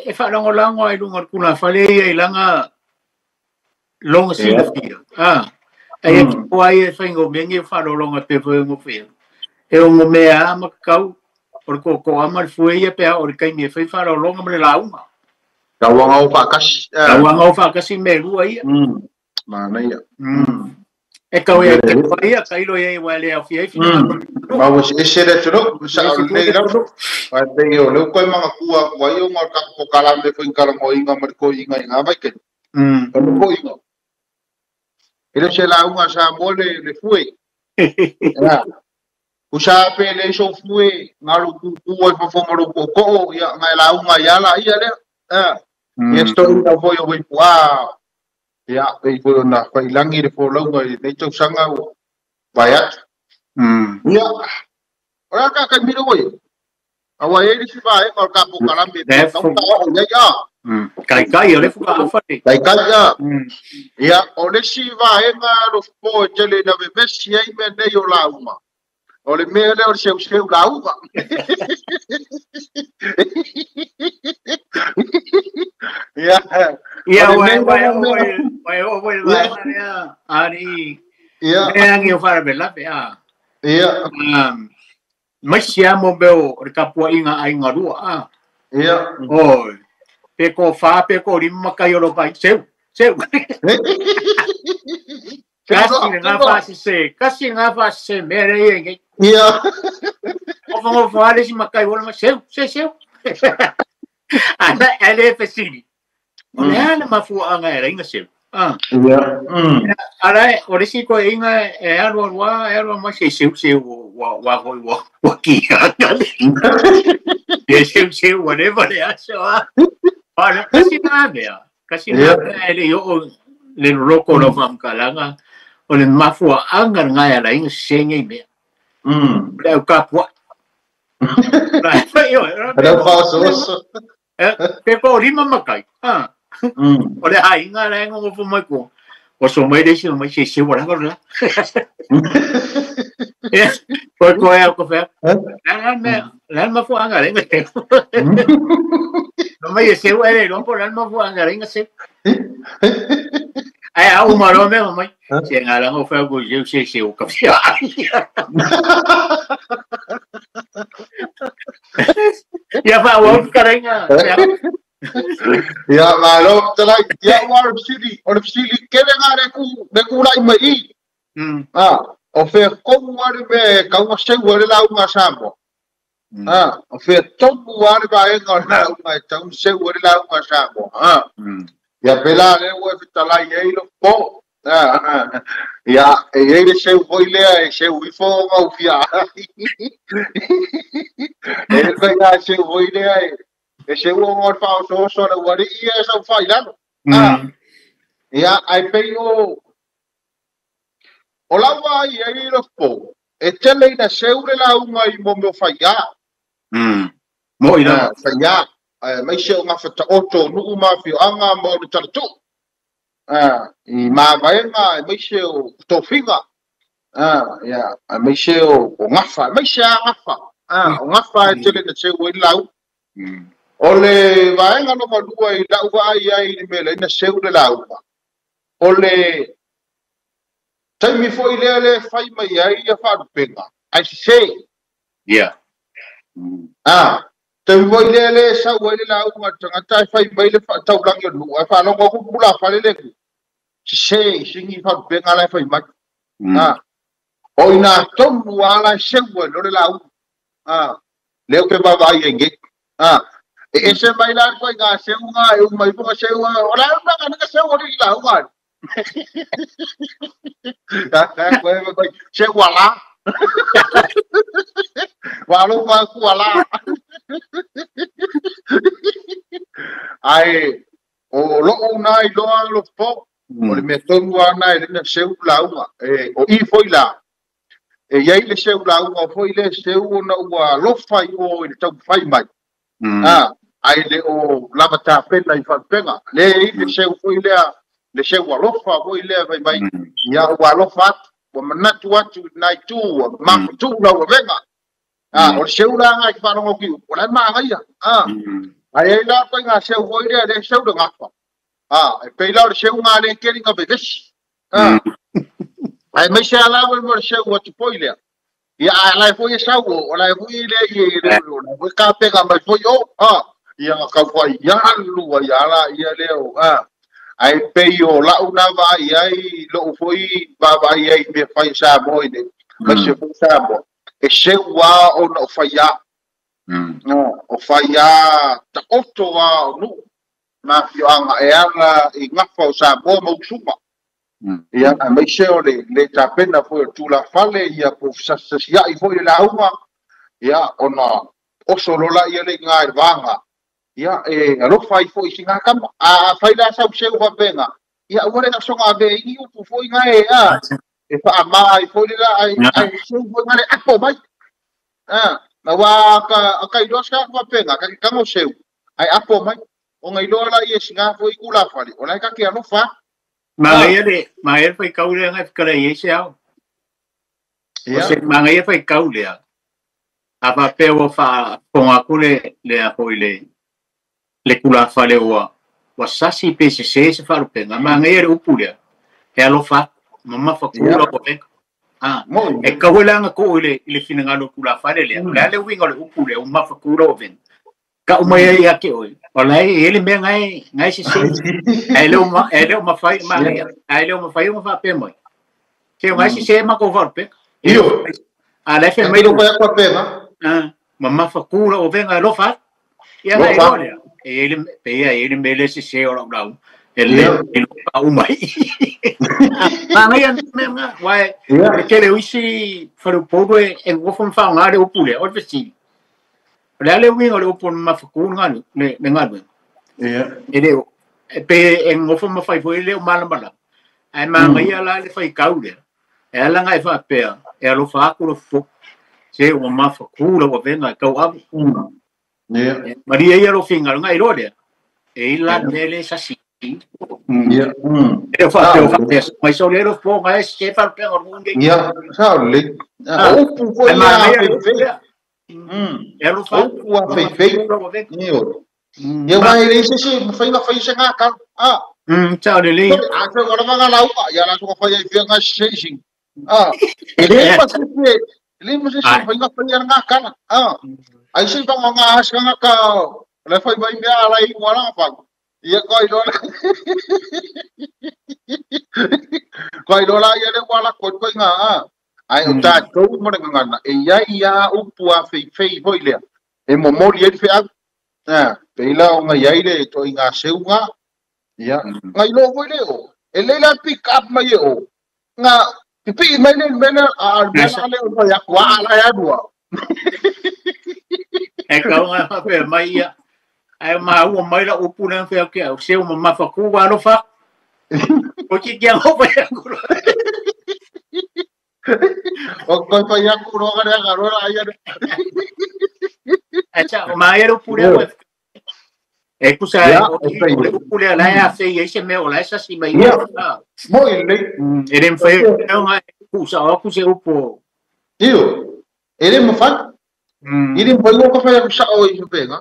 e fa longo lango ai lunga kuna fale ia ilanga longa sila fia a e ko ai e whaingo menge wharolonga pe whaingo whia. E o ngō mea ama kau, o le koko ama le fue ia pea o le kai mea whai wharolonga ma le launga. Kauanga o whakasi. Kauanga o whakasi me rua ia. Mana ia. E kau ia te kua ia, ka ilo ia i wae au whia i whia. Ma o se le tunu, sa o le rau. Vai te o leu koe manga kua kua i o ngā kako kalame whain karango inga ma le ko inga inga vai ke. O le ko inga. Ele se lauga Samoa le fue. Usa pe le so fue ngalu ku ku ai fofo mo ko ko ia ngai lauga ia la ia le. Ia story na foi o pua. Ia, pei foi ona failagi le folauga i lenei tausaga ua vae atu. Ia, o le a ka taimi lea ua i ai? Aua e i ai le isi vaega o le tatou kalame e tatau ona oo i ai a. Taitai o le fuka afa. Taitai a. Ia, o le isi vaega Alofipo e tele ina vevesi ai mea nei o lauga, o le mea lea o le seuseu lauga. Ia, Ia, o le ua mea ua lea ua mea. ua ua ua Ia, vaega lea ali ia, mea agi o faalavelave a. Ia, Mai sia mo mea o le tapuaiga a aiga lua a. Ia. Oi, pe ko fa pe ko lima makai o lo vai seu seu. Kasi le ngā whaasese, kasi ngā whaasese mea re ia ngai. Ia. O whango whaare si makai wala ma seu, se seu. Ana ele fesili. O le ana mafua anga e reinga seu. Ah. Ia. Ara o le si ko inga e alu alua, e alu mai se seu seu wa wa hoi wa wa ki akale. E seu seu whatever le aso a. Ara kasi ngā mea, kasi ngā mea e le yo le roko lo whamkalanga. O le mafua anga ngā e reinga se ngai mea. Le au kapua. Ana whaososo. Pe ko rima makai. Ah. O le hainga le ngo fo mai ko. O so mai le si mai se se wala wala. Yes. Ko ko e ko fe. La me la mafua anga le ngai. No mai se wala lo po la mafua anga le ngai se. Ai a o maro me mai. Se ngala ngo fe ko je se se o ka fia. Ia fa o karenga. Ia, malo, talai, ia, ua o le fesili, o le fesili kele ngā le ku, le ku lai mai i. Ah, o fea komu a le mea e kaunga seu a le lauga a Samoa. Ah, o fea tomu a le vaega o le lauga e tau seu a le lauga a Samoa. Ah, ia pela le ua e fetalai ai lo po. Ah, ia, e i ai le seu foi lea e seu ifo o ngau fia. E le whai seu foi lea e e seu o ngau whaososo le wari ia e sau whai lalo. Ah, ia, ai pei o o laua ai ai lo po. E tele ina seu le launga i mo meo whai a. Mo i la. Whai a. Mai se o ngā whataoto nuu mā whioanga mo le taratu. I mā vaenga, e mai se o tōwhinga. Ia, e mai se o ngawha, e mai se a ngawha. O ngawha e tele na seu e lau. O le vaenga no malua i lau ai ai ni mele ina seu le lauga. O le taimi foi lea le fai mai ai ia wharupenga. Ai se. Yeah. Ah, taimi foi lea le sau ai le lauga tangata e fai mai le taulangi o nuu. Ai whalongo ku pula whale le ku. Se, singi wharupenga lai fai mai. Ah, o ina tonu ala seu ai lo le lauga. Ah, leo ke vavai e nge. Ah, e ese mai la koe ngā seu ngā, e umai punga seu ngā, o la unga nga seu o li lauga. Koe mai, seu ala. Walo ma ku ala. Ai, o loo nai loa lo po, o le mea tonu ana e lena seu lauga, e, o i foi la. E iai le seu lauga, o foi le seu ona ua lofa i o i le tau whai mai. Ah, ai le o lava tāpena i whanpenga. Le i le seu foi lea, le seu alofa foi lea vai mai. Ia ua alofa atu, ua manatu atu nai tū, ua mafutu la ua venga. Ah, o le seu la ngai ki whanongo ki, o lai maangaia. Ah, ai ai la koe ngā seu foi lea, le seu le ngawha. Ah, e pei la o le seu ngā le keri ngā vevesi. Ah, ai mai se alawa mo le seu atu foi lea. Ia a lai foi e sau o lai foi le i le o lai foi ka pega mai foi o ah ia nga kau foi ia alu ia la ia le o ah ai pei o lau na va ai ai lo foi va va ai ai me fai sa mo i ne mai se foi sa mo e se wa o no fai ya no o fai ya ta oto wa o nu ma fi anga e ala i ngafa o sa mo mo suma. Ia, a mai se o le tapena foi o tula fale, ia po sasiai foi le lauga, ia, ona oso lola ia le ngā e vanga. Ia, e alofa ai foi si ngā kama. A fai la sau seu whapenga. Ia ua le asoga ave i upu foi ngai a e faamā ai foi le la ai ai seu foi nga le apo mai. Na wa ka ka iloa sa faapega ka kango seu ai apo mai o ngai loa la ia singa foi kula fale o la ka ke alofa. Magaia le magaia faikau lea ngai fikala i ai se ao. O se magaia faikau lea. A faapea ua faafofoga aku le le a foi le le tulafale ua ua sasi pe sesē se faalupega magaia le upu lea e alofa atu mamafa ku lau avega. A e kau e laga to'o i le finagalo tulafale lea. O le a le uiga o le upu lea ua mamafa ku lau avega. Ka'u mai ai ia te oe o la e i ai le mea gae gae sesē. Ae le o ae le o mafai magaia ae le o mafai ona faapea mai. Se o gae sesē matou faalupega. Io. A la e fai mai lo pa pega. Mamafa ku lau avega e alofa atu. Ia na iloa lea. E i ai le pe ia e i ai le mea lea sesē o lau lauga. E le e pa'u mai. Magaia mea ga uae o le tele o isi faleupolu e e nonofo ma faaaogā le upu lea o le fesili. O le a le uiga o le upu o le mamafaku le galu le le galuega. E le o e pe e nonofo ma fai foi le o malamalama. Ae magaia la le faitau lea. E ala ona e faapea e alofa atu lo fofo. Se ua mafaku lau avega e tauave. Malie ia lou finagalo na iloa lea. E i la mea le sasi. E o faapea o faapea mai so le lo fofo ga e se faalupega o le nuu nei. Ia, sa o le. O upu foi Ae ia magaia le upu feifei. lea. E alofa O atu upu a mamafaku feifei. lau avega. Io. Ia mai le se se mafai na fai se ngā ka. Sao lelei. A se ora vanga lauga ia la so fai ai fia se se. E le pa se se le mo se se Ai. fai nga fai ngā kala. Ai se vanga ngā has nga ka le fai mai mea ala i wala fa. Ia koi lola. Koi lola ia le wala koi koi ngā. Ai o tātou mo le ngana e ia ia upu a feifei foi lea. E momori ai fe au. Pe ila o ngai ai le to i ngā seu ngā. Ia. Ngai lo foi le o. E le la pick up mai e o. Ngā pipi mai le mele a mele ale o ia kwa ala ia dua. E kau ngā faapea mai ia. Ae maua mai la upu lea fai atu au se ua mamafaku ua alofa. O ki kia ngo fai aku loa. O koi fai aku ro ga ga ro la ia. Ae sa o magaia le upu lea ua e kusa Ia, o e fai. o le upu lea la e afe i ai se mea o la e sasi mai Ia. ai. Mo i le. E le mafai ona e tuusa'o atu se upu. Io. E le mafai. I le mafai o ka fai aku sa o i penga.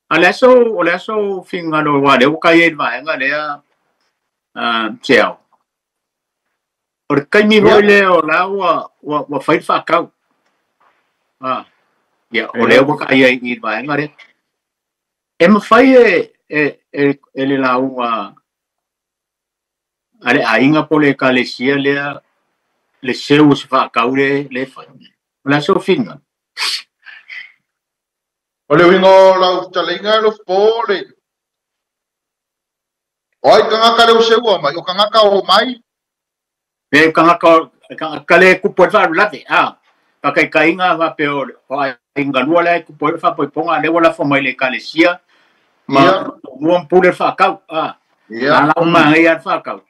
A le aso o le aso finagalo uā lea ua kai ai i le vaega lea se ao. O le taimi foi lea o la ua ua ua fai le faatau. Ia o lea ua kai ai i le vaega lea. E mafai e e e e le lauga a le aiga po o le ekalesia lea le seu o se faatau le le fai. O le aso finagalo. O le uiga o lau fetalaiga e lofo le. O ai kangaka le o seua mai, o kangaka o mai. Pe kangaka kangaka le kupu ai le faalavelave a faakaitaiga faapea o o aiga lua la e kupu ai le faapoipoga lea ua lafo mai i le ekalesia ma ua ma pule le faatau a a la ua magaia le faatau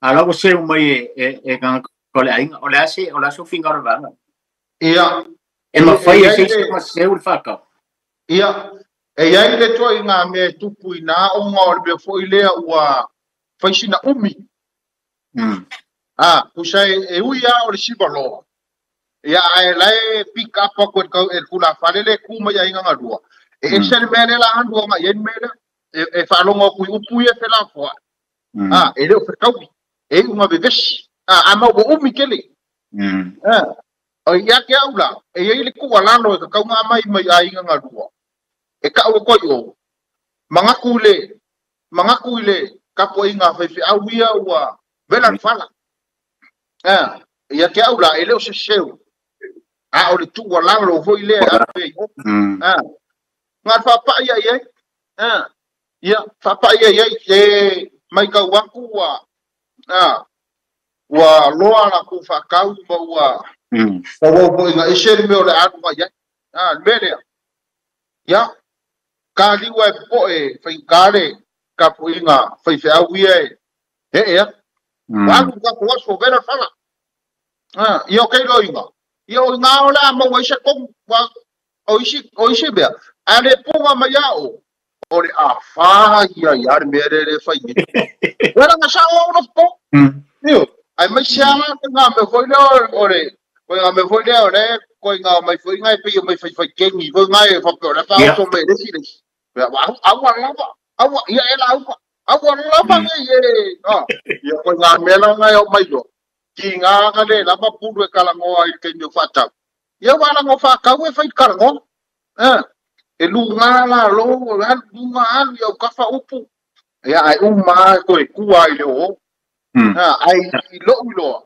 a la ua seu mai e e e kangaka o le aiga o le a se o le a se ufiga o le vaega. Ia. E mafai e se isi ona seu le faatau. Ia, e i ai le ituaiga mea e tupu i nā ona o le mea foi lea ua fai sina umi. Pusa e ui lava o le sivaloa. Ia, ae la e pick up aku e le e le tulafale le ku mai aiga galua. E ese le mea lea la alu agai i ai le mea lea. E faalogo atu i upu ia e felafoai. E le o fetaui. E iu ma vevesi. A ma ua umi tele. O ia te au la, e i ai le tuualalo e tatau ona aumai mai aiga galua. E ta'u atu ai o, manatu i le, manatu i le tapuaiga a faifeau ia ua vela le fala. Ia te au la, e le o se seu, a o le tuualalo foi lea e ave i o. Na o le faapa'i ia i ai. Ia, faapa'i ia i ai, e maitau atu ua, ua loa latou faatau ma ua tauau foi ina ese le mea o le a alu mai ai. Le mea lea, ia, taliu ae popo'e faigata le Tapuaiga faifeau ia e ee atu ua alu i le tatou aso o vela le fala. Ia o keiloiga, ia o iga o le a maua ai se tonu, o isi, o isi mea, a le puga mai a o, o le afā ia ia le mea lea le fai nei. Ua laga sao au lofo. Io, ai mai se ala ko ngā mea foi lea o le, ko ngā mea foi lea o le, ko ngā mai foi ngai pe mai fai fai kengi foi ngai fa pe o le fa o me le si le. Wa au lava, au ia e la au, au lava ngai e, ah, ia ko ngā mea la ngai o mai lo. Ki ngā ka le lava pulu e kalangoa i te kaimi o whaatau. Ia wala ngo whaakau e whai kalangoa. E lu ngā la lo, alu lu ngā alu ia ukafa upu. Ia ai uma ko e kua i le o. Ai i lo i loa.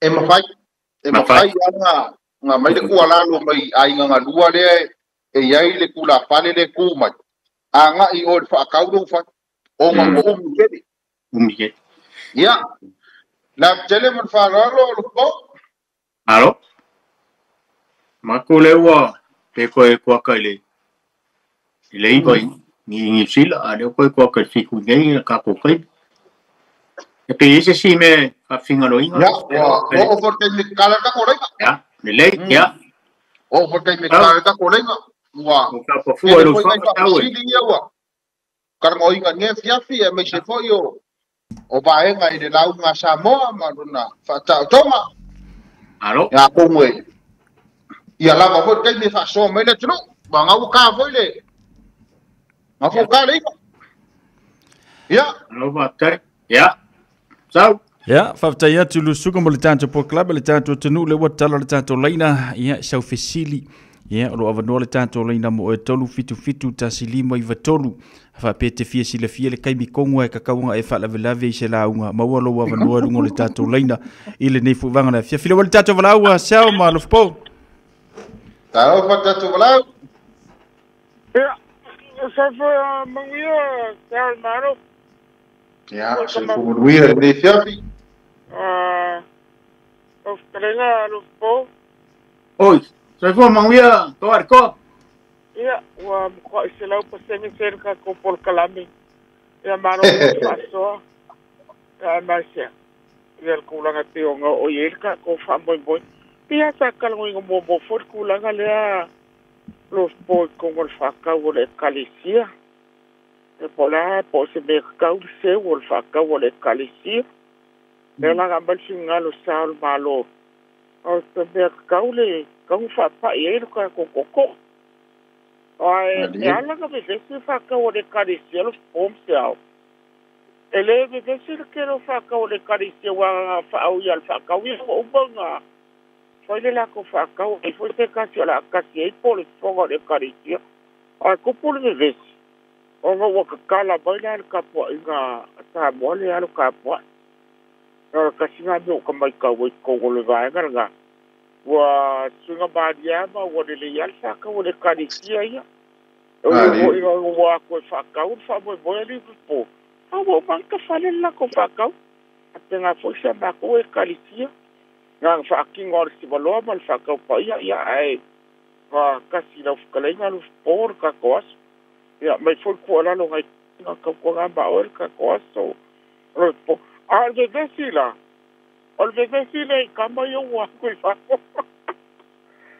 E mawhai. E mawhai anga ngā mai le kua lalo mai ai ngā ngā lua lea e iai le kula pale le ku mai. A ngā i o le whaakau lo whai. O ngā o umi kere. Umi kere. Ia. La tele mo whaaralo o lupo. Alo. Mako le ua te koe kuaka i le i le iwa i ngi sila a le koe kuaka i fiku nei la kako kai. E pe ese si me ka fingalo inga. Ya, o o forte me kala ka korenga. Ya, le lei, ya. O forte me kala ka korenga. Ua. O ka pafua lo fa tau. Ua. Karanga inga nge fiafi e me se foi o o vaenga i le lauga Samoa ma lona faataotoga. Alo. Ia atonu e ia lava foi le taimi e faasoa mai le atunuu ua gauaká foi le gafouká le iva. Ia. Alo faafetai. Ia. Sau. Ia, faafetai atu Lusuka mo le tatou polokalame, le tatou atunuu le ua tatala le tatou laina, ia, sau fesili. Ia, o lo o avanoa le tatou laina mo oe 377 1593. Faapea te fia silafia le taimi tonu e tatau ona e faalavelave i se lauga, maua lou avanoa i luga o le tatou laina i lenei foi vaega o le afiafi. Lea ua le tatou valaau, Seao ma Alofapo. Talofa tatou valaau. Ia, soifua manuia Seao le Malo. Ia, soifua manuia lenei afiafi. Lau fetalaiga Alofapo. Oi, soifua manuia toa le toa. Ia, ua matuai 100% se le tatou polokalame. Ia, malo mo le faasoa. Ia, aemaise ia le tulaga e pei ona oo i ai le tatou faamoemoe. Pei lava sa talanoaina muamua foi le tulaga lea Lofopo i totonu o le faatau o le Ekalesia. Ia, po o le a, po o se mea tatau le seu o le faatau o le Ekalesia. Lea la na aumai le finagalo sa o le Malo, o se mea tatau le tatau ona faapai ai le tatou tootoo. Ae e ala ona vevesi le faatau a le Ekalesia Lofopo ma Seao. E le vevesi le tele o faatau a le Ekalesia aua na faaau ia le faatau ia ua uma ona fai le latou faatau ai foi se tasi o le a tasi ai po o le fofoga o le Ekalesia. Ae tupu le vevesi ona ua tatala mai la le tapuaiga a Samoa le alo tapuai. O le tasi lena mea ua ta matau ai i totonu o le vaega lena. Ua suiga malie lava ma ua lelei lava le faatau a le Ekalesia ia. E ui foi ina ua atu e faatau le faamoemoe a Liverpool, a ua uma ona tafale le latou faatau. Faapena foi si a matou Ekalesia. Na ona faatino lava o le sivaloa ma le faatau paia, ia ae ua tasi i lau fetalaiga Lufipo le tatou aso. Ia aumai foi le tuualalo nai na tautuana ma oe le tatou aso Lufipo. A o le vevesi la, o le vevesi lea i tama ia ua atu i fafo.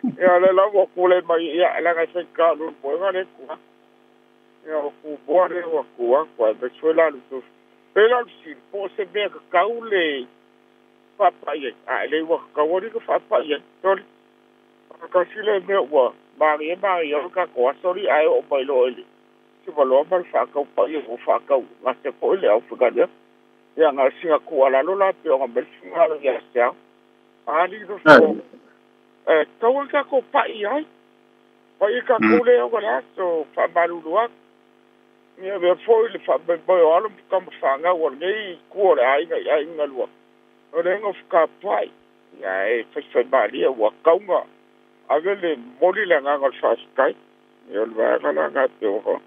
Ia lea la ua tulai mai, ia leaga e faigata o le moega lea e tu atu. Ia o tumoa lea ua tu atu aemaise foi la le Pei la o le fesili, po o se mea tatau le faapai ai, a e le ua tatau alii na faapai ai. Soli, o le tasi lea mea ua malie malie o le tatou aso alii ae oo mai loa i le sivaloa ma le faatau paia ua faatau gase foi le aufaigaluega. Ia na o sina tuualalo la pei ona aumai le finagalo ia Seao. Alii nofo, e tatau ona tatou pai ai. Pai ai tatou lea e ona le aso faamalulu atu. Ia avea foi le faamoemoe o alo ma tama fanau o lenei itu o le aiga i aiga lua. O le nofo tapuai, ia e faifaimalie ua tau na ave le momoli le agaga o le faafetai. Ia o le vaega la na e pei ona.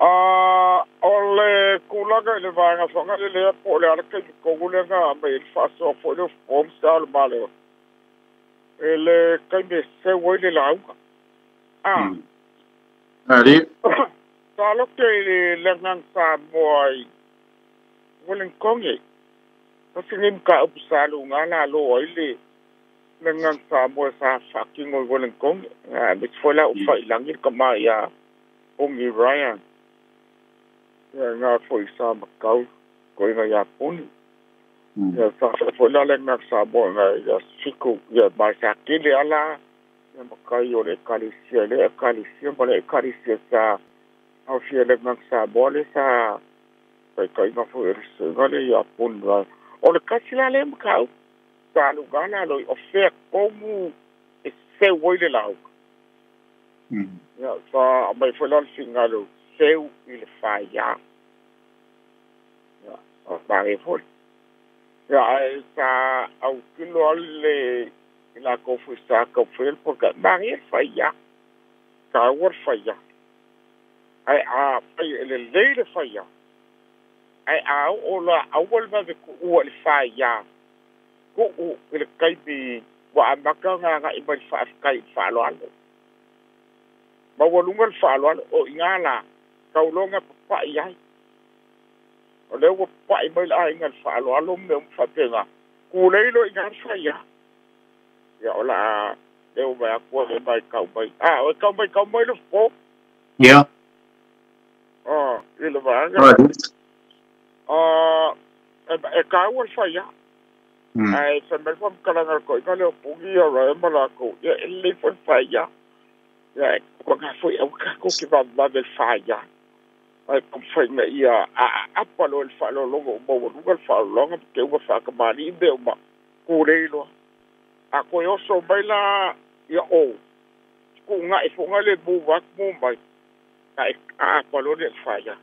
A o le tulaga i le vaega fagalele lea po o le a le taimi tonu lea na aumai ai le faasoa foi lea o forms a o le Malo i le taimi e seu ai le lauga. A. Ali. Sa loke i le ngang sa moa i Wollongong. Kasi ngim ka upu sa lunga la lo ai le le ngang sa moa sa fucking o Wollongong. Me fola u fa ilangi ka ma ia Ongi Ryan. Ia ngā foi sa makau ko inga ia puni. Ia sa fola le ngang sa moa nga ia siku ia mai sa kile ala ia makai o le kalisia le kalisia ma le kalisia sa au fia le ngang sa moa le sa kai kai nga foi le singa le ia puni ra. O le kasi la le makau sa lugana lo o fea komu e se woi le lau. Ia sa mai foi la le fingalo seu i le whaia. Ia, o mare foi. Ia, ai sa au kilo ale i la kofu sa kau fel poka. Mare le whaia. Ka ua le whaia. Ai a whai ele lei le whaia. Ai a o la awal ma ku ua le whaia. Ku u i le kaipi wa amaka ngā ngā i mai whaafkai whaaloalo. Ma ua lunga le whaaloalo o i ngā la kaulonga papai ai. O lea ua papai mai la inga le whaaloalo me umwhapenga. Kuleilo i ngā whaia. Ia o la leo mai akua le mai kau mai. Ah, o kau mai kau mai le fo. Ia. Oh, i le vaanga. E kaua le whaia. Ai, sa mai whamkalanga ko inga leo pungi ia rae ma lako. Ia e le fo le whaia. Ia e kua ngā foi au kako ki vavave le whaia. Ai pamwhainga ia a apa lo le whaalolonga o mawaluga le whaalolonga te unga whakamani i mea uma kūreiloa. A koe oso mai la ia o. Ku ngā e whonga le mū wak mū mai. A e apa lo le whaia.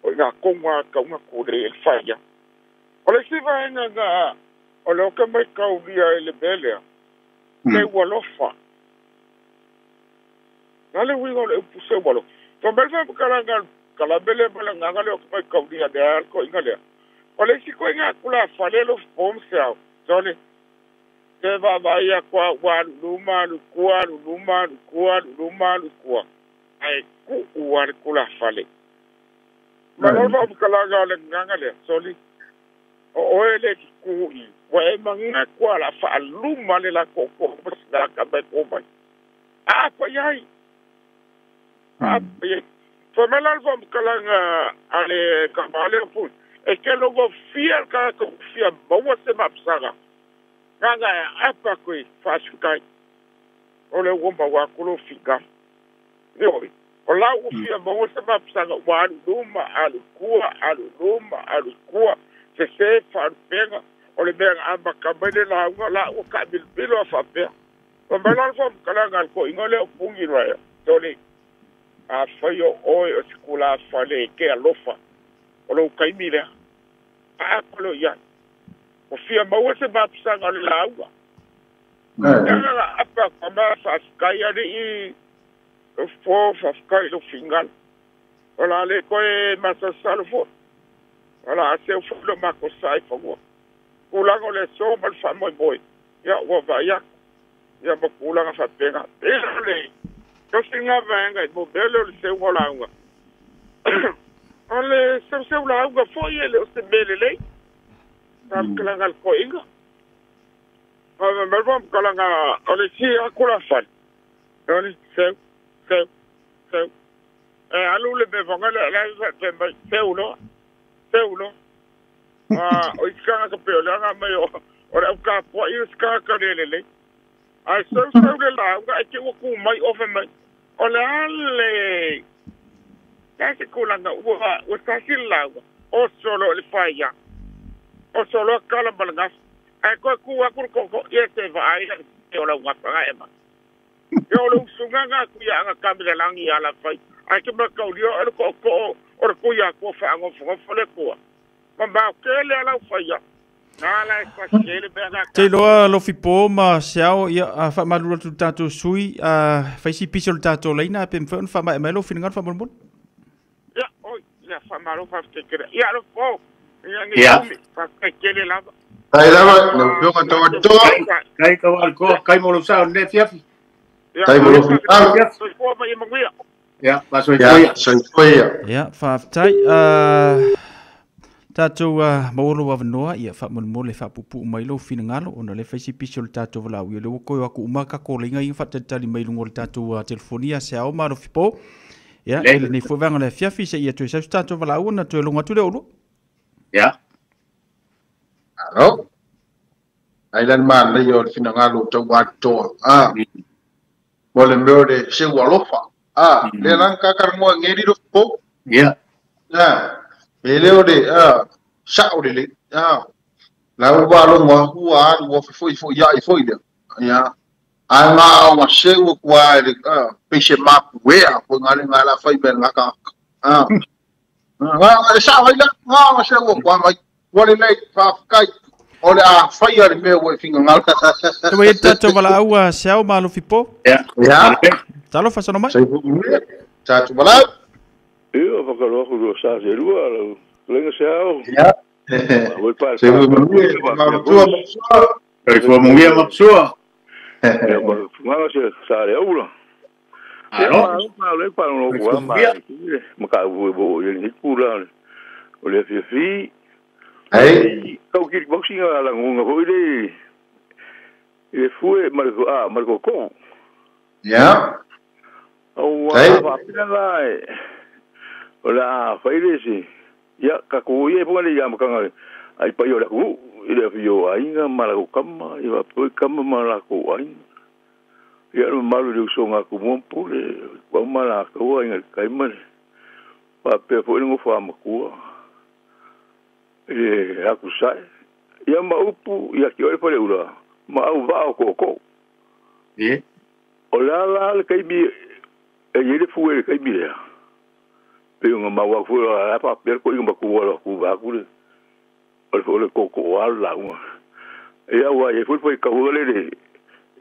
O ngā konga kaunga kūrei le whaia. O le siwa henga ngā o le oka mai kaulia e le belea. Te ualofa. Ngā le winga o le upu se ualofa. So mel fa kalanga kalabele mala nganga le o mai kaulia de al ko inga le. O le si ko inga kula fale lo pom se au. So le te va va ia kwa wa luma lu kwa luma lu kwa luma lu kwa. Ai ku u al kula fale. Mala va kalanga le nganga le so le o ele ku i wa e manga kwa la fa luma le la ko ko la ka ba ko mai. A ko yai. Fa mela fa kalanga ale kamale pu e ke logo fiel ka ko fia bawa se mapsara nganga apa ko fasukai o le womba wa kulo fika yo o la u fia bawa se mapsara wa luma alu kua alu luma alu kua se se fa pega o le mea amba kamele la la o ka bilbilo fa pe o mela fa kalanga ko ingole pungi ro tole a whai o oe o te kula whale ke alofa. O lau kaimi lea. A apalo ia. O fia maua se mapsanga le laua. Tanga apa kama whawhikai ane i o fo whawhikai lo fingala. O la le koe masasalo fo. O la aseu fo lo mako sai whangua. Kulanga o le so ma le whamoi moi. Ia ua vaiako. Ia ma kulanga whapenga. Pera le. Kasi ngā vaenga i mō bele o le seu o launga. O le seu seu launga foi ele o se mele lei. Ka mkalanga le koinga. O me melwa mkalanga o le si akula whale. O le seu, seu, seu. E alu le me whanga le le seu loa. Seu loa. O iskanga ka peo le anga mai o le au ka pua i iskanga ka lele lei. Ai seu seu le launga e te ua mai ofe mai. O le ale, kasi kulanga ua ua kasi lauga, o solo le whaia, o solo kala malanga, ai koe ku aku koko, ia te vaai e o la unga whanga ema. E o le usunga ngā kuia anga kamile langi ala whai, ai ke makaulia o le koko o le kuia kua whaango whangofo le kua. Ma mau kele ala whaia. Te loa lo fipo ma seao ia whamalura tu tātou sui whaisi pisi o le tātou leina pe mwhai on whamai mai lo whiningan whamolmol? Ia, oi, ia whamalo whaftekere. Ia lo po, ia ngi kumi, whaftekere lava. Tai lava, lau pionga tau atoa. Kai kau alkoa, kai molo sao ne fiafi. Tai molo fiafi. Ia, faasoifua ia. Soifua ia. Ia, faafetai. Tatou maua lou avanoa, ia faamolemole faapuupuu mai lou finagalo, ona o lea e fai si pisi o le tatou valaau, ia o lea ua toe o atu uma tatou laina ia faatalitali mai luga o le tatou telefoni ia se ao ma alofi po. Ia, e lenei foi vaega o le afiafi, seia toe sau se tatou valaau ona toe logo atu lea o oulua. Ia. Alo. Ai la le manaia o le finagalo o tau atoa. Mo le mea o le seu alofa. Lea la na kakalanoa ngeli lo po. Ia. E le o le sao lelei. La ua logo ua alu ua fefo'i fo'i a'i foi lea. Ia. Ae gaoga seu aku lava i le pei se mapuea foi ga le ga la fai mea le gakagaka. Gaoga e sao ai la, gaoga seu aku lava mai. Ua lelei, faafetai. O le a faia le mea ua e finagalo. Ua i ai le tatou valaau a Seao ma Alofi Po. Ia. Ia. Talofa sono mai. Soifua manuia. Tatou valaau. Ia, whakaroa ku rua sa se rua, lau lenga se ao. Ia. Soifua manuia, matua ma sua. Soifua manuia ma sua. Ia, ma se sa le aula. Alo. Ma le pa no ku ma. Ma ka u bo ye ni ku la. O le fi fi. Ai. Kau ki boxing ala ngunga hoi le. E fue ma a ma ko ko. Ia. Au wa pa la. O la fai si. Ia ka ku ye po le ya makanga. Ai pa yo la ku i le fi yo ainga ma la kama i va po kama ma la ko ainga. Ia no malu le uso nga ku mo pule wa ma la ko ainga kai ma. Pa pe fo ngo fa ma ku. E aku sai. Ia ma upu ia ki ore pole ura. Ma au va ko ko. E o la la le kai bi e ye le fu le kai bi le. Pe nga ma wa fu la pa per ko inga ku wa ku va ku le. O le ko ko wa la unga. Ia wa ye fu foi ka hu le le.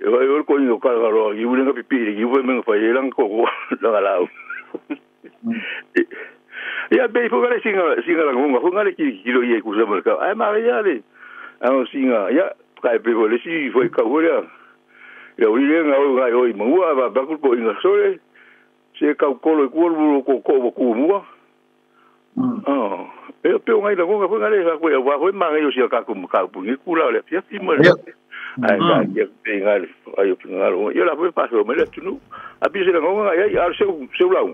E wa yo ko inga ka ro i ule nga pipi i ule menga fa ye lang ko ko la la. Ia be fu le singa singa la ngunga fu ngale ki ki lo ye ku sa ka. Ai ma ia le. Ano singa ia ka pe fu le si foi ka hu le. Ia uli le nga o ga oi mangua va ba ku ko inga sole. Se ka ko lo ku lo ko ko ku mua. Oh, e pe ngai la ngunga fu ngale sa ko ia wa fu ma ngai o sia ka ku ka pu ni ku la le fia fi mo. Ai ka ia pe ngai ai o ngai lo. Ia la fu pa so me le tunu. A pi se la ngunga ia ia seu seu la.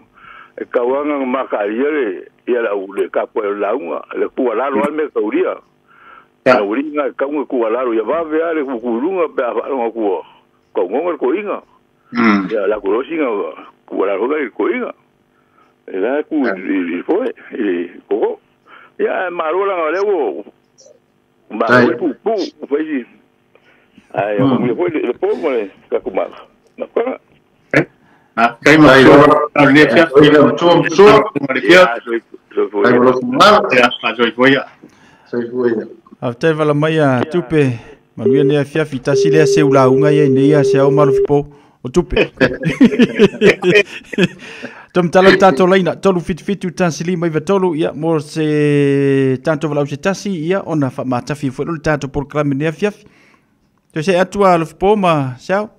E ka wanga ma ka ia le ia la u le ka po la unga le ku ala lo al me ka uria. La uringa ka unga ku ala lo ia va ve ale ku ku lunga pe a fa ku. Ka ngonga ko inga. Ia la ku lo singa ku ala lo ko inga. E la ku i foi i ko. Ia ma lo la le wo. Ma ku ku foi si. Ai o me foi le po mo le ka ku ma. Na ka. Ah, kai ma le fia. Oi le fia. Ia, soifua ia. Soifua ia. After vala mai a tupe manuia ne afia fitasi le seu la unga ia nei a se au malu po o tupe. Tom tala tato laina tolu fit fitu tansili mai vatolu ia mo se tanto vala se tasi ia ona fa matafi fo le tato programe ne afia. Tu se atua lo po ma seu.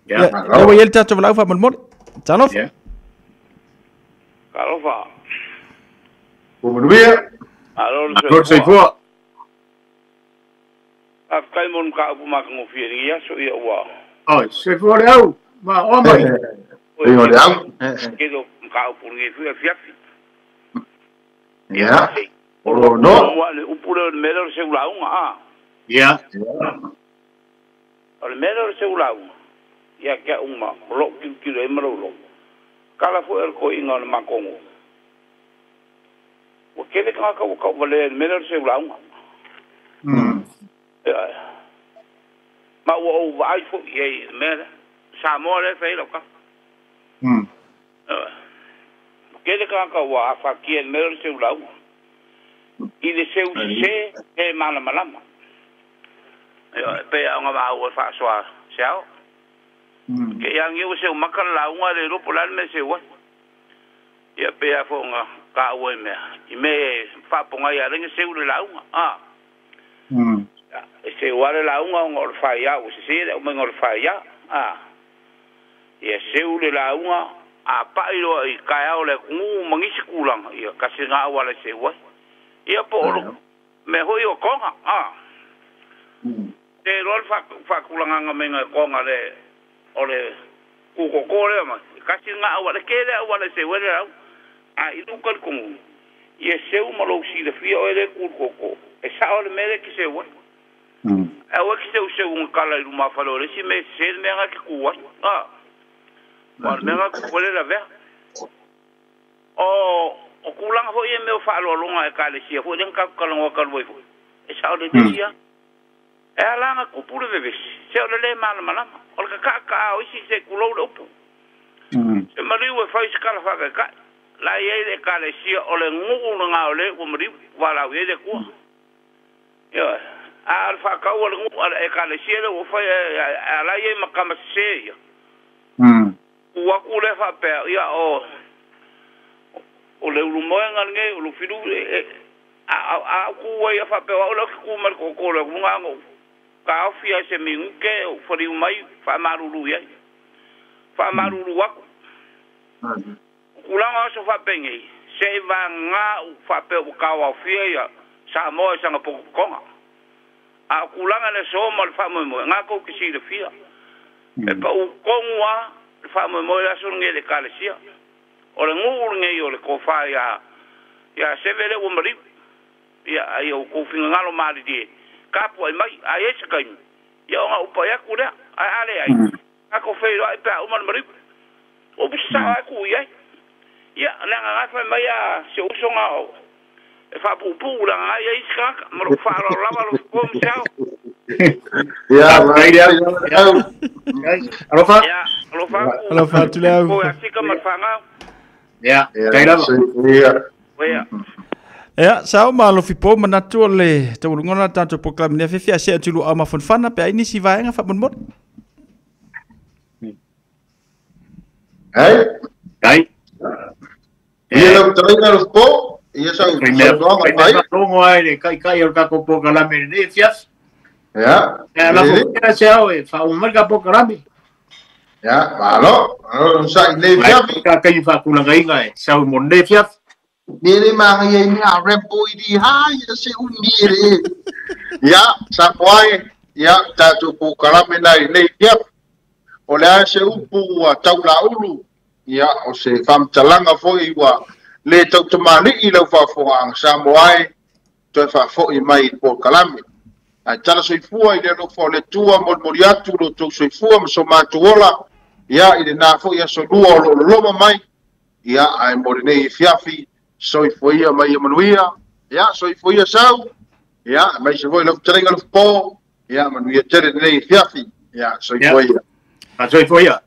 Ya. Ia el tato vala fa molmol. Talof. Talofa. Manuia. Alo soifua. A kai mon ka upu makangofie ni ia so ia ua. Oi, soifua le au. Ma o mai. Oi o le au. Ke do ka upu ni fia fia. Ia. O no. Wa le upu le melo se ula unga a. Ia. O le melo se ula unga. Ia kia uma lo ki ki le melo lo. Kala fo el ko inga o makongo. O ke le ka ka ka vale melo se ula unga. Ma ua o vai fo i me sa mo le fe lo ka. Ke le ka ka wa fa ki el melo se ula unga. I le seu se e mana malama. Ia pe a nga ma ua fa soa se ao. Ke ia ngi se maka la unga le ropo la me se wa. Ia pe a fo nga ka ua me. I me fa ponga ia le se ula la unga. Ah. Se ua le la unga ngo fa ia o se se le ngo fa ia. Ah. Ia se ula la unga A pa'i loa i taeao le atunuu ma nisi tulaga, ia tasi lena auala e seu ai. Ia po o le mea foi o toga, a. Te iloa le faatulagaga maiga e toga le o le kukoko lea mai. Tasi lena auala, e tele auala e seu ai le lauga. A i lou talitonuga, ia seu ma lou silafia oe lea e tu i le toto, e sao le mea lea e te seu ai. Ae aua e te seuseu gatala i lumafale o le isi mea e sese le mea lena e te tu ai. A. Aua o le mea lena e tupu ai le lavea. O tulaga foi ia i mea o faaaloaloga a Ekalesia foi lea na tatou talanoa talu ai foi, e sao lelei lava. E ala ona tupu le vevesi, se o le lē malamalama. O le tata'a o isi se i tulou le upu. Se maliu e fai se tala faataitai. La e i ai le Ekalesia o le nuu lena o le ua maliu, valaau i ai le Atua. Ioe. A o le faatau a le nuu a le Ekalesia lea ua fai a la e i ai ma tama sese ia. Tu atu lea faapea, ia o Leulumoega lenei, o Lufilufi, a ou tu ai ia faapea o au lea ou te tu mai le toto o le atunuu, na ona ou taofi lava i se minute ou faliu mai faamalulu i ai. Faamalulu atu. O tulaga o aso faapenei, se i vagana ou faapea ua taoaofia ia Samoa i sana potopotoga. A o tulaga i le aso ma le faamoemoe, na tou te silafia. E pau tonu lava le faamoemoe o le aso lenei i le Ekalesia. O le nuu lenei o le tofa ia Seve lea ua maliu. Ia, a ia outou finagalo malilie, tapuai mai, a i ai se taimi, ia ona ou pai atu lea. Ae a leai, tatou feiloai pe a uma le maliu. Upu sasao lava e tuu i ai. Ia, leaga na fai mai a si ou uso na e faapuupuu leaga na i ai isi tagata. Ma lou faaaloalo lava Alofa ma se ao. Ia, Alofa. Ia, alofa atu. Alofa atu le au. Po ia sika ma le fanau. Ia, tai lava. Ia. Ia. Ia, sao ma alofi po manatu o le taualuga o le tatou polokalame nei afiafi a see atu i luau mafanafana pe a i ai nisi vaega faamolemole. Ai. Ai. Ia lau fetalaiga alofi po, ia sau saunoaga mai. Faalogo ai le taitai o le tatou polokalame i lenei afiafi. Ia. Ia, lafo pea se ao e faauma mai le tatou polokalame. Ia, malo. Malo sai nei afiafi. Ka taimi faatulagaina e sau mo lenei afiafi. Nele manaia i mea Rambo i di ha ia se uni e le. Ia, Samoa e, ia, tatou polokalame nai nei afiafi. O le a se upu ua taulaulu, ia, o se faamatalaga foi ua le tautamalii lau faafofogaaga Samoa e, toe faafoi mai i le polokalame. Ae tala soifua i le alofa o le Atua, molimoli atu lo outou soifua ma so matou ola, ia, i lena foi aso lua o lo o loloma mai, ia, ae mo lenei afiafi, soifua ia mai ia manuia, ia, soifua ia sau, ia, aemaise foi lau fetalaiga Lufipo, ia, manuia tele lenei afiafi, ia, soifua ia. Soifua ia.